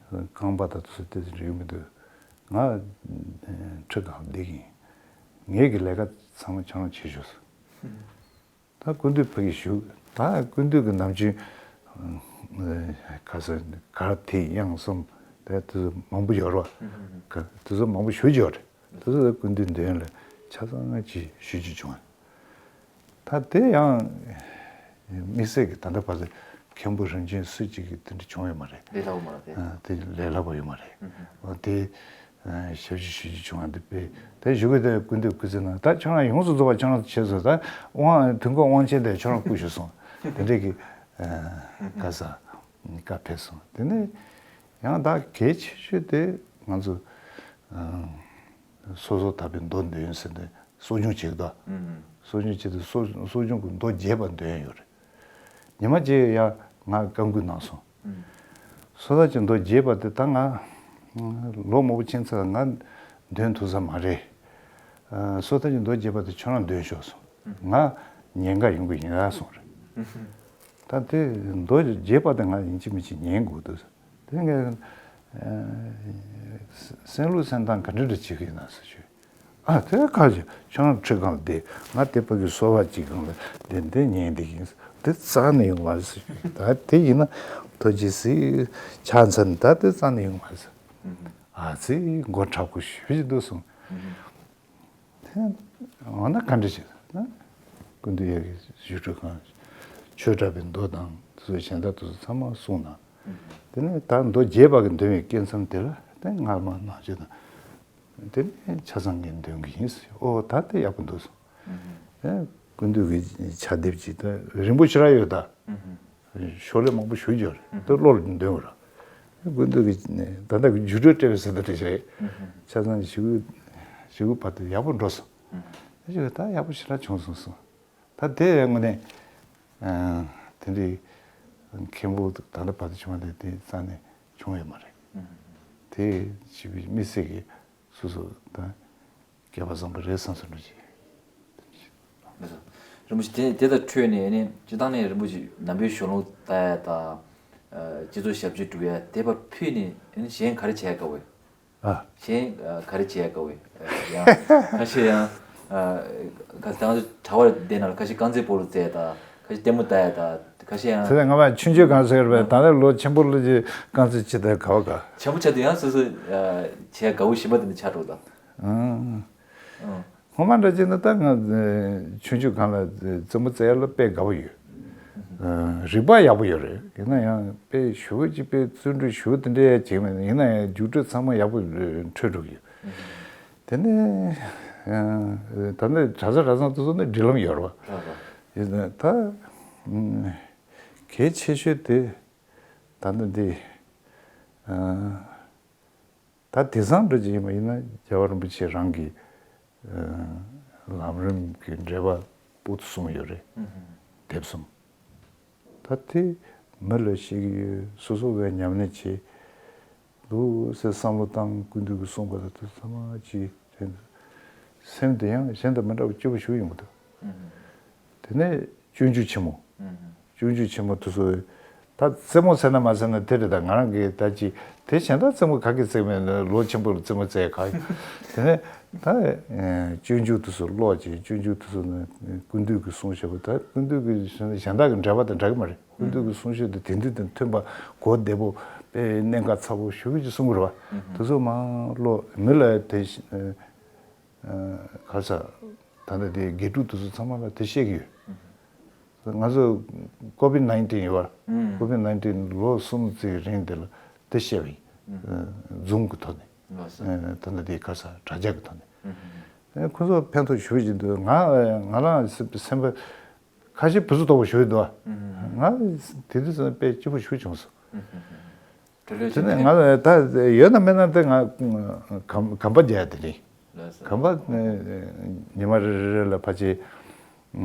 རྐང་པ་དང་དེ་ཚོ་ཏོག་ཙམ་འགྲིག་མི་འདུག་ང་ཁྲི་སྒང་བསྡད་ཀྱི་ཡིན། ངེད་ཀྱི་ལས་ཀ་ཚང་མ་ཁྱེད་རང་བྱེད་ཤོག་ཟེར། ད་སྐུ་མདུན་ཕ་གིར་བཞུགས། ད་སྐུ་མདུན་གྱི་ནམ་རྒྱུན་ཁ་སང་གར་ཐིག་དབྱངས་གསུམ་དེ་དུས་མང་པོ་ཡོད་རེད་བ། དུས་ཚོད་མང་པོ་ཞེ་པོ་ཅིག་ཡོད་རེད། དེ་ཚོ་སྐུ་མདུན་མདུན་ལ་ཆ་ཚང་ཅིག་ཞུ་རྒྱུ་བྱུང་བ། ད་དེ་ཡང་དམིགས་བསལ་གྱི་ད་ལྟ་བར་དུ་མཁན་པོ་རིམ་བྱོན་སུ་གཅིག་གིས་དེ་འདྲ་བྱུང་ཡོད་མ་རེད། ལས་སླ་པོ་མ་རེད་དེ། ཨ། དེ་ལས་སླ་པོ་ཡོད་མ་རེད། ཨ། དེ་ཨ་ཞབས་ཕྱི་ཞུ་རྒྱུ་བྱུང་བ་འདི་དཔེ། དེ་ཞུ་གི་དེ་སྐུ་མདུན་སྐུ་ཚེ་ན་ད་ཁྱོད་རང་ཡོངས་སུ་རྫོགས་པ་ཁྱོད་རང་བྱས་སོང་། ད་དབང་དུས་འཁོར་དབང་ཆེན་དེ་ཁྱོད་རང་བསྐུར་ཞུ་སོང་། དེ་འདྲས་ཀྱི་ཨ་བཀའ་ས་བཀའ་ཕེབས་སོང་། དེ་ནས་ཡང་ད་གལ་ཆེ་ཤོས་དེ་ང་ཚོ་ཨ་སོ་སོ་དག་པའི་མདོ་འདོན་ཟེར་ནས་གསོ་སྦྱོང་བྱེད་དོ། ཨུམ། གསོ་སྦྱོང་བྱེད་དུས་གསོ་གསོ་སྦྱོང་གི་མདོ་རྒྱས་པ་འདོན་ཡོད་རེད། ཉི་མ་གཅིག་ཡ་ང་བཀའ་འགུག་གནང་སོང་། ཨུམ། སོ་ད་ཅིག་མདོ་རྒྱས་པ་དེ་ད་ང་ལོ་མང་པོ་ཕྱིན་ཚར། ང་འདོན་ཐུབ་ས་མ་རེད། ཨ། སོ་ད་ཅིག་མདོ་རྒྱས་པ་དེ་ཁྱོད་རང་འདོན་ཤོག་གསུངས། ང་ཉན་ག་ཡོང་གི་ཡིན་ལ་གསུངས་རེད། ད་དེ་མདོ་རྒྱས་པ་དེ་ང་ཡིན་གཅིག་མིན་གཅིག་ཉན་དགོས་འདུག་དེ་ངས་ཨ་སེམས་ལུགས་སེམས་གཏམ་ག་འདྲ་འདྲ་བྱེད་ཀྱི་ཡིན་ན་ཟེར་ཞུས། ཨ། དེ་ཁ་ཅིག་ཁྱོད་རང་ཁྲི་སྒང་ལ་བསྡད། ང་དེ་ཕ་གི་སོ་པ་གཅིག་སྒང་ལ་བསྡད། འདི་ཉན་འདི་ཡིན། དེ་རྩ་ནས་ཡོང་མ་རེད་ཟེར། ད་དེ་ཡིན་ན་ཐུགས་རྗེ་གཟིགས་ཕྱག་འཚལ། ད་དེ་རྩ་ནས་ཡོང་མ་རེད་ཟེར། ཨ་ཙི་མགོ་མཁྲེགས་པོ་ཞེ་པོ་ཅིག་འདུག་གསུངས། འོ་ན་ག་འདྲ་བྱེད་ན། སྐུ་མདུན་ཡ་གི་བཞུགས་ཁྲི་སྒང་ཆོས་གྲགས་པའི་མདོ་དང་དེ་ཚོ་གཞན་དག་དེ་ཚོ་ཚང་མ་གསུངས་གནང་། དེ་ནས་ད་མདོ་རྒྱས་པ་གི་འདོན་པའི་སྐབས་མཚམས་དེ་ལ་དེ་སྔ་མ་ནང་བཞིན་དང་། དེ་ནས་ཆ་ཚང་གི་འདོན་གི་ཡིན་ཟེར། ཨོ་ད་དེ་ཡག་པོ་འདུག་གསུངས། ཨེ། སྐུ་མདུན་གྱི་ཕྱག་དེབ་ཅིག་ད་རིང་པོ་ཞེ་དྲག་ཡོད་ད། ཤོག་ལྷེ་མང་པོ་ཞེ་པོ་ཅིག་ཡོད་རེད། དེ་བློ་ལ་འདོན་དགོས་ར། སྐུ་མདུན་གྱི་ད་ལྟ་གི་རྒྱུགས་སྤྲོད་སྤྲད་པའི་ཟེར་ད་དེ་རེད། ཆ་ཚང་ཞེ་པོ་ཞེ་པོ་བར་དུ་ཡག་པོ་འགྲོ་སོང་། ཨེ། ཞེ་པོ་ད་ཡག་པོ་ཞེ་དྲག་བྱུང་སོང་གསུངས། ད་དེ་དངོས་གནས་ཨ་དེ་འདྲའི་མཁན་པོ་ད་ལྟ་བར་དུ་བྱུང་བ་དེ་དེ་རྩ་ནས་བྱུང་ཡོད་མ་རེད། དེ་བྱས་པའི་དམིགས་བསལ་གྱི་སོ་སོ་ད་སྐལ་བ་བཟང་པོ་རེད་བསམ་སོང་འགྲོ་ཅིག་རིན་པོ་ཆེ་དེ་དེ་དང་འཕྲོས་ནས་ནི་སྤྱིར་བཏང་ནས་རིན་པོ་ཆེ་ནང་པའི་གཞུང་ལུགས་ལྟ་ཡ་དང་། ཨ། སྤྱི་ཚོགས་ཞབས་ཕྱི་སྒྲུབ་ཡ་དེ་བ་ཕུད་ནས་ནི་གཞན་ག་རེ་བྱེད་ཡ་དགའ་བོ། ཨ། གཞན་ཨ་ག་རེ་བྱེད་ཡ་དགའ་བོ། ཡང་ཁ་ཤས་ཡང་ཨ་ཁ་ཤས་ང་ཚོ་གྲྭ་བར་བསྡད་ན་ལ་ཁ་ཤས་རྐང་རྩེད་སྤོ་ལོ་རྩེ་ཡ་དང་། ཁ་ཤས་ལྟད་མོ་ལྟ་ཡ་དང་། ཁ་ཤས་ཡང་། དེ་ནས་ང་མ་ཆུང་ཆུང་སྒང་ཟེར་བས། ད་ནི་ལོ་ཆེན་པོ་ལོ་ཅིག་རྐང་རྩེད་བྱེད་ད་དགའ་བ་དགའ། ཆེན་པོ་ཆགས་དུས་ཡང་སོ་སོ་ཨ་བྱེད་ཡ་དགའ་བོ་གཞན་པ་དེ་འདྲ་ཆགས་འགྲོ་ད། ཨང་། ཨང་། སྔོན་མ་འདྲ་བྱས་ན་ད་ང་ཆུང་ཆུང་སྒང་ལ་རྩེད་མོ་རྩེ་ཡ་ལ་དཔེ་དགའ་བོ་ཡོད། ཨ། རིག་པ་ཡག་པོ་ཡོད་རེད། ཡིན་ན་ཡང་དཔེ་ཞེ་པོ་ཅིག་དཔེ་བརྩོན་འགྲུས་ཞེ་པོ་དེ་འདྲ་ཡང་བྱེད་མེད། ཡིན་ན་ཡང་རྒྱུགས་སྤྲོད་ཚང་མ་ཡག་པོ་འཕྲོད་འགྲོ་གི་ཡོད། དེ་ནས་ཨ་ད་ནི་གྲྭ་ས་གྲྭ་ཚང་དེ་ཚོ་ནི་སྒྲིག་ལམ་ཡོད་རེད་བ། ཡིན་ན་ད་གལ་ཆེ་ཤོས་དེ་ད་ནི་འདི་ཨ། ད་དེང་སང་འདྲ་ཅིག་ཡིན་པ་ཡིན་ན་རྒྱལ་བ་རིན་པོ་ཆེ་རང་གི་ཨ་ལམ་རིམ་གྱི་འགྲེལ་པ་པོ་ཏི་གསུངས་ཡོད་རེད། ཨུ་ཧུམ། དེབ་གསུམ། ད་དེ་མི་ལ་བཤད་ཀྱི་ཡོད། སོ་སོ་བས་ཉམས་ལེན་བྱེད་འདུག་ཟེར་བསམ་བློ་བཏང་། སྐུ་མདུན་གྱིས་གསུངས་པ་ད་དེ་ཚང་མ་ཅིག་ སེམས་དེ་ཡང་གཞན་དང་མི་འདྲ་བ་སྐྱིད་པོ་ཞིག་ཡོང་གི་འདུག་དེ་ནས་སྤྱོད་འཇུག་ཆེན་མོ། སྤྱོད་འཇུག་ཆེན་མོ་དེ་ཚོ། ད་རྩེད་མོ་ཟེར་ན་མ་ཟེར་ན་དེ་རེད། ད་ང་རང་གིས་ད་ཅི་དེ་གཞན་དག་རྩེད་མོ་ག་གི་རྩེད་མོ་ལོ་ཆེན་པོ་ལ་རྩེད་མོ་རྩེ་ག་ཡོད། དེ་ནས་ད་སྤྱོད་འཇུག་དེ་ཚོ་ཀློག་ཅིག་སྤྱོད་འཇུག་དེ་ཚོ་ནི་ཀུན་འདུས་ཀྱི་གསུང་བཤད་པ། ད་ཀུན་འདུས་ཀྱི་གཞན་དག་གི་འགྲེལ་པ་དང་འདྲ་གི་མ་རེད། ཀུན་འདུས་ཀྱི་གསུང་བཤད་དེ་དེང་དུས་དང་མཐུན་པ་གོ་བདེ་པོ་དཔེ་གནད་འགག་ཚ་པོ་ཞེ་པོ་ཅིག་གསུང་གི་རེད་བ། དེ་ཚོ་མང་ཀློག་མི་ལ་དེ་ག་ས་ད་ལྟ་དེ་དགེ་ཕྲུག་དེ་ཚོ་ཚང་མ་ལ་དེ་བཤད་ཀྱི་ཡོད། ང་ཚོ་ཀོ་བིད་ནའིན་ཊིན་ཡོད་བ། ཀོ་བིད་ནའིན་ཊིན་ལོ་གསུམ་ཙམ་རིང་དེ་ལ་དེ་བཤད་པ་ཡིན། ཛུམ་གི་ཐོག་ནས། ད་ལྟ་དེ་ག་ས་དྲ་རྒྱ་གི་ཐོག་ནས། ཁོ་ཚོ་ཕན་ཐོགས་ཞེ་པོ་ཅིག་འདུག་ང་ང་རང་སེམས་པ་ཁ་ཤས་བུ་ཚོ་དོག་པོ་ཞུ་གི་འདུག་ང་དེ་དུས་ཙམ་དཔེ་སྐྱིད་པོ་ཞུ་བྱུང་སོང་། དེ་ལས་དེ་ནས་ང་ད་ཡོད་ན་མེད་ན་དེ་ང་གམ་གམ་པ་རྒྱག་ཡ་དེ་རེད། གམ་པ་ཉི་མ་རེ་རེ་རེ་ལ་ཕལ་ཆེར་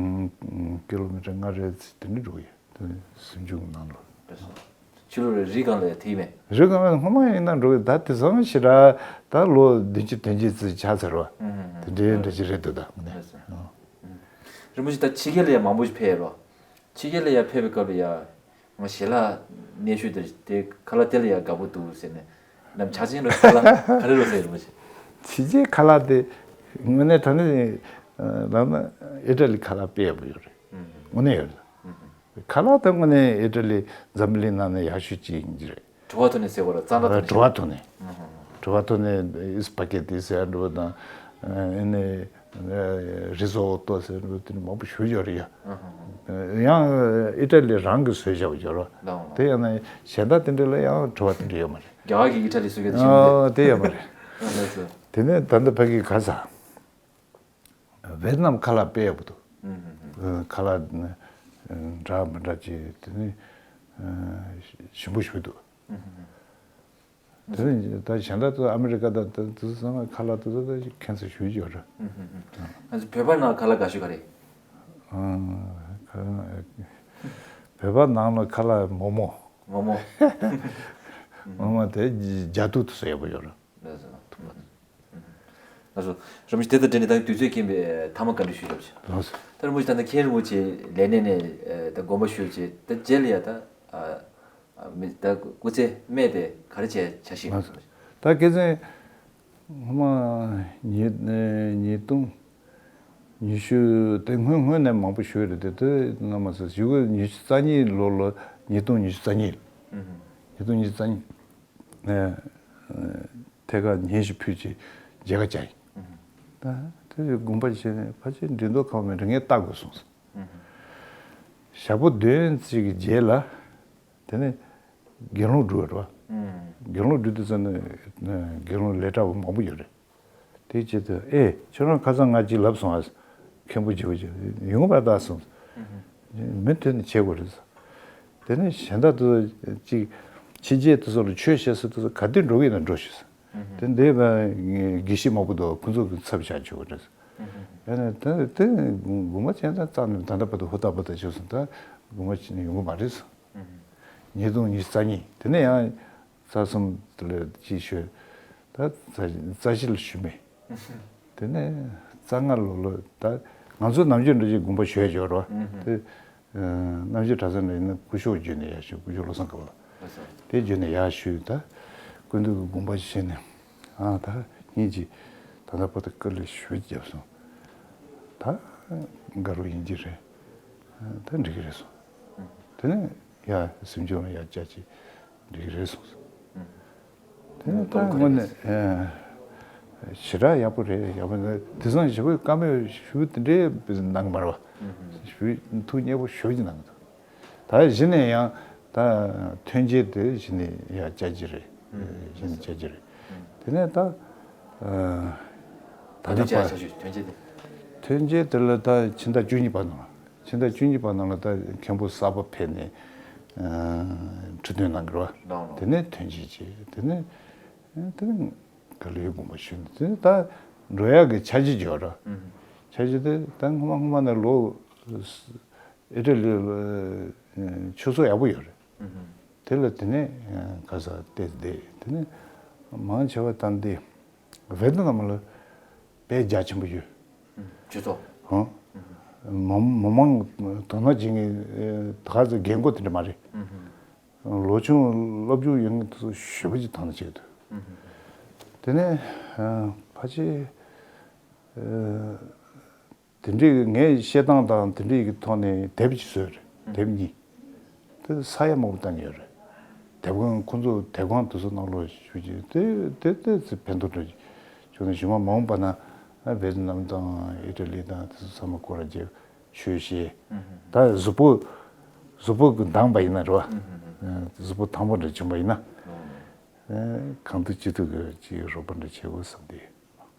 ཀི་ལོ་མི་ཊར་ལྔ་རེ་དེ་འདྲ་འགྲོ་གི་ཡོད། དེ་ནས་ཟིང་ཆུང་གི་ནང་ལོགས། ཕྱི་ལོགས་རེ་རི་སྒང་ལ་ཡ་དེ་མེད། རི་སྒང་ལ་སྔོན་མ་ཡིན་ན་འགྲོ་གི། ད་དེང་སང་ཞེ་དྲག་ད་ལོ་བདུན་ཅུ་དོན་བརྒྱད་ཙམ་ཆགས་ཚར་བ། དེ་འདྲའི་འདྲ་ཅིག་རེད་འདུག་ད་ངས། རིན་པོ་ཆེ་ད་ཕྱི་རྒྱལ་ལ་ཡང་མང་པོ་ཞིག་ཕེབས་རོ། ཕྱི་རྒྱལ་ལ་ཡང་ཕེབས་པའི་སྐབས་ལ་ཡང་ང་ཞལ་ལག་སྣེ་ཤོས་དེ་དེ་ཁ་ལག་དེ་ལ་ཡང་དགའ་པོ་འདུག་ཟེར་ནས་ནམ་ཆ་ཆེན་རོ་ཁ་ལག་ག་རེ་རོ་ཟེར་རིན་པོ་ཆེ། ཕྱི་རྒྱལ་ཁ་ལག་དེ་དངོས་གནས་དྲང་གནས་ལབ་ན་ཨི་ཊ་ལི་ཁ་ལག་དཔེ་ཡག་པོ་ཡོད་རེད། དངོས་གནས་ཡོད་རེད། ཁ་ལག་དེ་དངོས་གནས་ཨི་ཊ་ལི་འཛམ་བུ་གླིང་ནང་ནས་ཡག་ཤོས་གཅིག་ཡིན་གྱི་རེད། བྲོ་བ་ཐོག་ནས་ཟེར་བ་ལ་རྩ་འདྲ་ཐོག་ནས། བྲོ་བ་ཐོག་ནས། བྲོ་བ་ཐོག་ནས་ཨིས་པ་གེ་ཏི་ཟེར་འགྲོ་བ་དང་། ཨ་ནི་རི་ཟོ་ཏོ་ཟེར་འགྲོ་བ་དེ་འདྲ་མང་པོ་ཞེ་པོ་ཡོད་རེད་ཡ། ཡང་ཨི་ཊ་ལི་རང་གིས་བཟོས་བཞག་པ་ཡོད་རེད། དེ་ཡང་ན་གཞན་དག་དེ་འདྲ་ལ་ཡང་བྲོ་བ་དེ་འདྲ་ཡོད་མ་རེད། རྒྱ་གར་གྱི་ཨི་ཊ་ལི་བཟོས་ཀྱི་དེ་ཞིག་མ་རེད། ཨོ་དེ་ཡོད་མ་རེད། ལགས་སོ། དེ་ནས་ད་ལྟ་ཕ་གི་ག་ས། ཝེ་ཏི་ནམ་ཁ་ལག་དཔེ་ཡག་པོ་འདུག་ཨ་ཁ་ལག་ནི་འདྲ་མི་འདྲ་ཅིག་དེ་ནི་ཨ་ཞིམ་པོ་ཞིག་འདུག་དེ་ནི་ད་གཞན་དག་ཏུ་ཨ་མི་རི་ཀ་དང་དེ་ཚོ་ཚང་མ་ཁ་ལག་དེ་ཚོ་ད་ཁྱད་མཚར་ཞེ་པོ་ཅིག་ཡོད་རེད། ང་ཚོ་བོད་པ་ནང་ཁ་ལག་དགའ་ཤོས་ག་རེ། ཨ་ཁ་བོད་པ་ནང་ལ་ཁ་ལག་མོག་མོག་མོག་མོག་མོག་མོག་དེ་རྒྱ་ཐུག་ཏུ་བཟོས་ཡག་པོ་ཡོད་རེད། ལགས་སོ། ལགས་སོ། རིན་པོ་ཆེ་དེ་དང་འབྲེལ་ནས་ད་དུས་ཚོད་རྐྱེན་པས་མཐའ་མ་བཀའ་འདྲི་ཞུ་ཡོད་པ་ཞིག་ལགས་སོ། ད་རིན་པོ་ཆེ་ད་ལྟ་མཁན་རིན་པོ་ཆེ་ལས་གནས་ནས་ད་དགོངས་པ་ཞུས་རྗེས་ད་རྗེས་ལ་ཡ་ད་མི་ད་སྐུ་ཚེ་སྨད་དེ་ག་རེ་བྱས་བྱ་ཞིག་ལགས་སོ། ད་སྐུ་ཚེ་སྔོན་མ་ཉིས་ཉིས་སྟོང་ཉི་ཤུ་དེ་སྔོན་སྔོན་ནས་མང་པོ་ཞུས་རེད་དེ་དེ་ནང་མ་ཟད་གཞུག་གུ་ཉི་ཤུ་རྩ་གཉིས་ལོ་ལ་ཉིས་སྟོང་ཉི་ཤུ་རྩ་གཉིས། ཉིས་སྟོང་ཉི་ཤུ་རྩ་གཉིས། ཐད་ཀར་སྙན་ཞུ་ཕུལ་ཆེད་མཇལ་ཁ་བཅར་ཡིན། ད་དེ་དགོངས་པ་བཞེས་ནས་ཕལ་ཆེར་འགྲིམ་འགྲུལ་ཁང་མེད་རེད། ངས་ལྟ་དགོས་གསུངས་སོང་། ཞག་པོ་བདུན་ཙམ་གྱི་རྗེས་ལ་དེ་ནས་དགེ་སློང་སྒྲུབ་རེད་བ། དགེ་སློང་སྒྲུབ་དུས་ཙམ་ནས་དགེ་སློང་ལས་གྲྭ་བ་མང་པོ་ཡོད་རེད། དེའི་ཆེད་དུ་ཨེ་ཁྱོད་རང་ཁ་སང་ང་ཅིག་ལབ་སོང་ཨ། མཁན་པོ་ཇོ་བོ་རྗེ་ཡོང་བར་ད་སོང་། མུ་མཐུད་ནས་བྱེད་དགོས་རེད་ཟེར། དེ་ནས་གཞན་དག་ཏུ་ཅིག་ཕྱི་རྒྱལ་དུ་སོགས་ལ་ཆོས་བཤད་ས་དུ་སོགས་ག་དུས་འགྲོ་གི་ཡིན་ན་འགྲོ་ཤིག་ཟེར། དེ་འདས་པ་དགེ་བཤེས་མང་པོ་འདུག་ཁོ་ཚོ་གི་ཚབ་བྱ་ཆོག་གི་རེད་ཟེར། ཡང་ན་དེ་དེ་དགོངས་པ་ཅན་ཙམ་ཙམ་ནས་ད་ལྟ་བར་དུ་ཧུར་ཐག་པ་ད་བྱས་སོང་ད་དགོངས་པ་ཅན་ཡོང་གི་མ་རེད་ཟེར། ཉིས་སྟོང་ཉི་ཤུ་རྩ་གཉིས་དེ་ནས་ཡང་རྩ་གསུམ་དེ་ལ་ཅིག་ཞུས། ད་རྩ་རྩ་བཞི་ལ་ཞུས་མེད། དེ་ནས་རྩ་ལྔ་ལོ་ལོ་ད་ང་ཚོ་ནམ་རྒྱུན་འདྲ་ཅིག་དགོངས་པ་ཞུ་ཡ་འབྱོར་བ་དེ་རྣམ་རྒྱལ་གྲྭ་ཚང་ལ་ཡིན་ན་སྐུ་ཞབས་བརྒྱུད་ནས་ཡར་ཞུས། སྐུ་ཞབས་བློ་བཟང་དཀར་པོ་ལགས་དེ་བརྒྱུད་ནས་ཡར་ཞུས། ད་ཀུན་འདུས་ཀྱི་དགོངས་པ་བཞེས་ནས་ཨ་ད་ངེད་ཀྱིས་ད་ལྟ་བར་དུ་དཀའ་ལས་ཞེ་པོ་བརྒྱབ་སོང་། ད་དགའ་རབ་ཡིན་གྱི་རེད། ད་འགྲིག་གི་རེད་གསུངས། དེ་ནས་ཡ་གཟིམ་ཆུང་ལ་ཡ་བཅར་ཅིག་འགྲིག་གི་རེད་གསུངས། དེ་ནས་ད་དངོས་གནས་ཞེ་དྲག་ཡག་པོ་རེད། ཡག་པོ་རེད། དེང་སང་ཞེ་པོ་བཀའ་མོལ་ཞུ་དེ་འདྲའི་གནང་གི་མ་རེད་བ། ཞུ་ཐུགས་མཉེས་པོ་ཞེ་པོ་ཅིག་གནང་གི་འདུག་ད་གཞི་ནས་ཡང་ད་ཐོན་སྐྱེད་དེ་གཞི་ནས་ཡ་བཅར་གྱི་རེད། གཞི་ནས་བཅར་གྱི་རེད། དེ་ནས་ད་ད་ལྟ་ཐོན་སྐྱེད་བ་ཆ་ཞུ་ཐོན་སྐྱེད་དེ། ཐོན་སྐྱེད་དེ་ལ་ད་ཕྱི་ཟླ་བཅུ་གཉིས་པ་ནང་ཕྱི་ཟླ་བཅུ་གཉིས་པ་ནང་ལ་ད་མཁན་པོ་གསར་པ་ཕེབས་ནས་ཁྲི་འདོན་གནང་གི་རེད་བ། དེ་ནས་ཐོན་སྐྱེད་བྱས། དེ་ནས་དེ་ནས་ག་ལེར་དགོངས་པ་ཞུས་ནས་དེ་ནས་ད་འགྲོ་ཡག་གི་འཆར་གཞི་བརྗོད་ར། འཆར་གཞི་དེ་ད་སྔོན་མ་སྔོན་མ་ནས་ལོ་ཨེ་ཏྲ་ལི་ཆུ་ཚོད་ཡག་པོ་ཡོད་རེད། དེ་ལ་དེ་ནས་ག་ས་བལྟས་བསྡད། དེ་ནས་མང་ཆེ་བ་ད་འདི་ཝེ་ཏི་ནམ་ལ་ དཔེ་རྒྱ་ཆེན་པོ་ཡོད། ཇུས་གཏོགས། ཧང་། མི་མི་མང་དོ་སྣང་བྱེད་མཁན་ད་ག་ཚོད་རྒན་གོག་དེ་འདྲ་མ་རེད། ལོ་ཆུང་སློབ་སྦྱོང་ཡོད་མཁན་དེ་ཚོ་ཞེ་པོ་ཅིག་དོ་སྣང་བྱེད་ཀྱི་འདུག་དེ་ནས་ཕལ་ཆེར་དེ་འདྲའི་ངའི་བཤད་སྟངས་དང་དེ་འདྲའི་གི་ཐོག་ནས་དེབ་ཅིག་བཟོས་རེད། དེབ་གཉིས། དེ་ས་ཡ་མང་པོ་བཏང་ཡོད་རེད། དེབ་ཁང་ཁོང་ཚོ་དེབ་ཁང་དེ་ཚོ་ནང་ལོགས་ཞུགས་ཀྱི་དེ་དེ་དེ་ཚོ་ཕན་ཐོགས་འགྲོ་བྱུང་ནས་གཞུག་མ་མ་འོངས་པ་ན་ཝེ་ཏི་ནམ་དང་ཨི་ཏྲ་ལི་དང་དེ་ཚོ་ཚང་མ་སྐོར་ར་རྒྱབ། ཆོས་བཤད། ད་གཟུགས་པོ་གཟུགས་པོ་གི་འདང་པ་ཡིན་ན་རེད་བ། གཟུགས་པོ་ཐང་པོ་འདྲ་བྱུང་པ་ཡིན་ན། གང་ཐུབ་ཅི་ཐུབ་ཀྱི་ཅིག་རོགས་པ་འདྲ་བྱེད་དགོས་བསམ་སྟེ།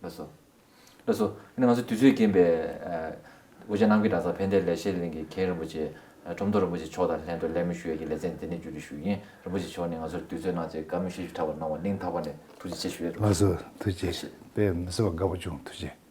ལགས་སོ། ལགས་སོ། ཨ་ནི་ང་ཚོ་དུས་ཚོད་རྐྱེན་པས། དབུ་ཞྭ་གནམ་གྱི་གྲྭ་ཚང་ཕན་བདེ་ལེགས་བཤད་གླིང་གི་མཁན་རིན་པོ་ཆེ་ཁྲོམ་ཐོག་རིན་པོ་ཆེ་མཆོག་དང་ལྷན་དུ་གླེང་མོལ་ཞུ་ཡས་ཀྱི་ལེ་ཚན་འདི་ནས་མཇུག་སྒྲིལ་ཞུ་གི་ཡིན། རིན་པོ་ཆེ་མཆོག་ནས་ང་ཚོར་དུས་ཚོད་གནང་བྱས་བཀའ་མོལ་ཞིབ་ཕྲ་བ་གནང་བར་སྙིང་ཐག་པ་ནས་ཐུགས་རྗེ་ཆེ་ཞུ་ཡས་རེད། ལགས་སོ། ཐུགས་རྗེ་ཆེ། དཔེ་མི་སྲིད་པ་དགའ་པོ་བྱུང་། ཐུགས་རྗེ་ཆེ།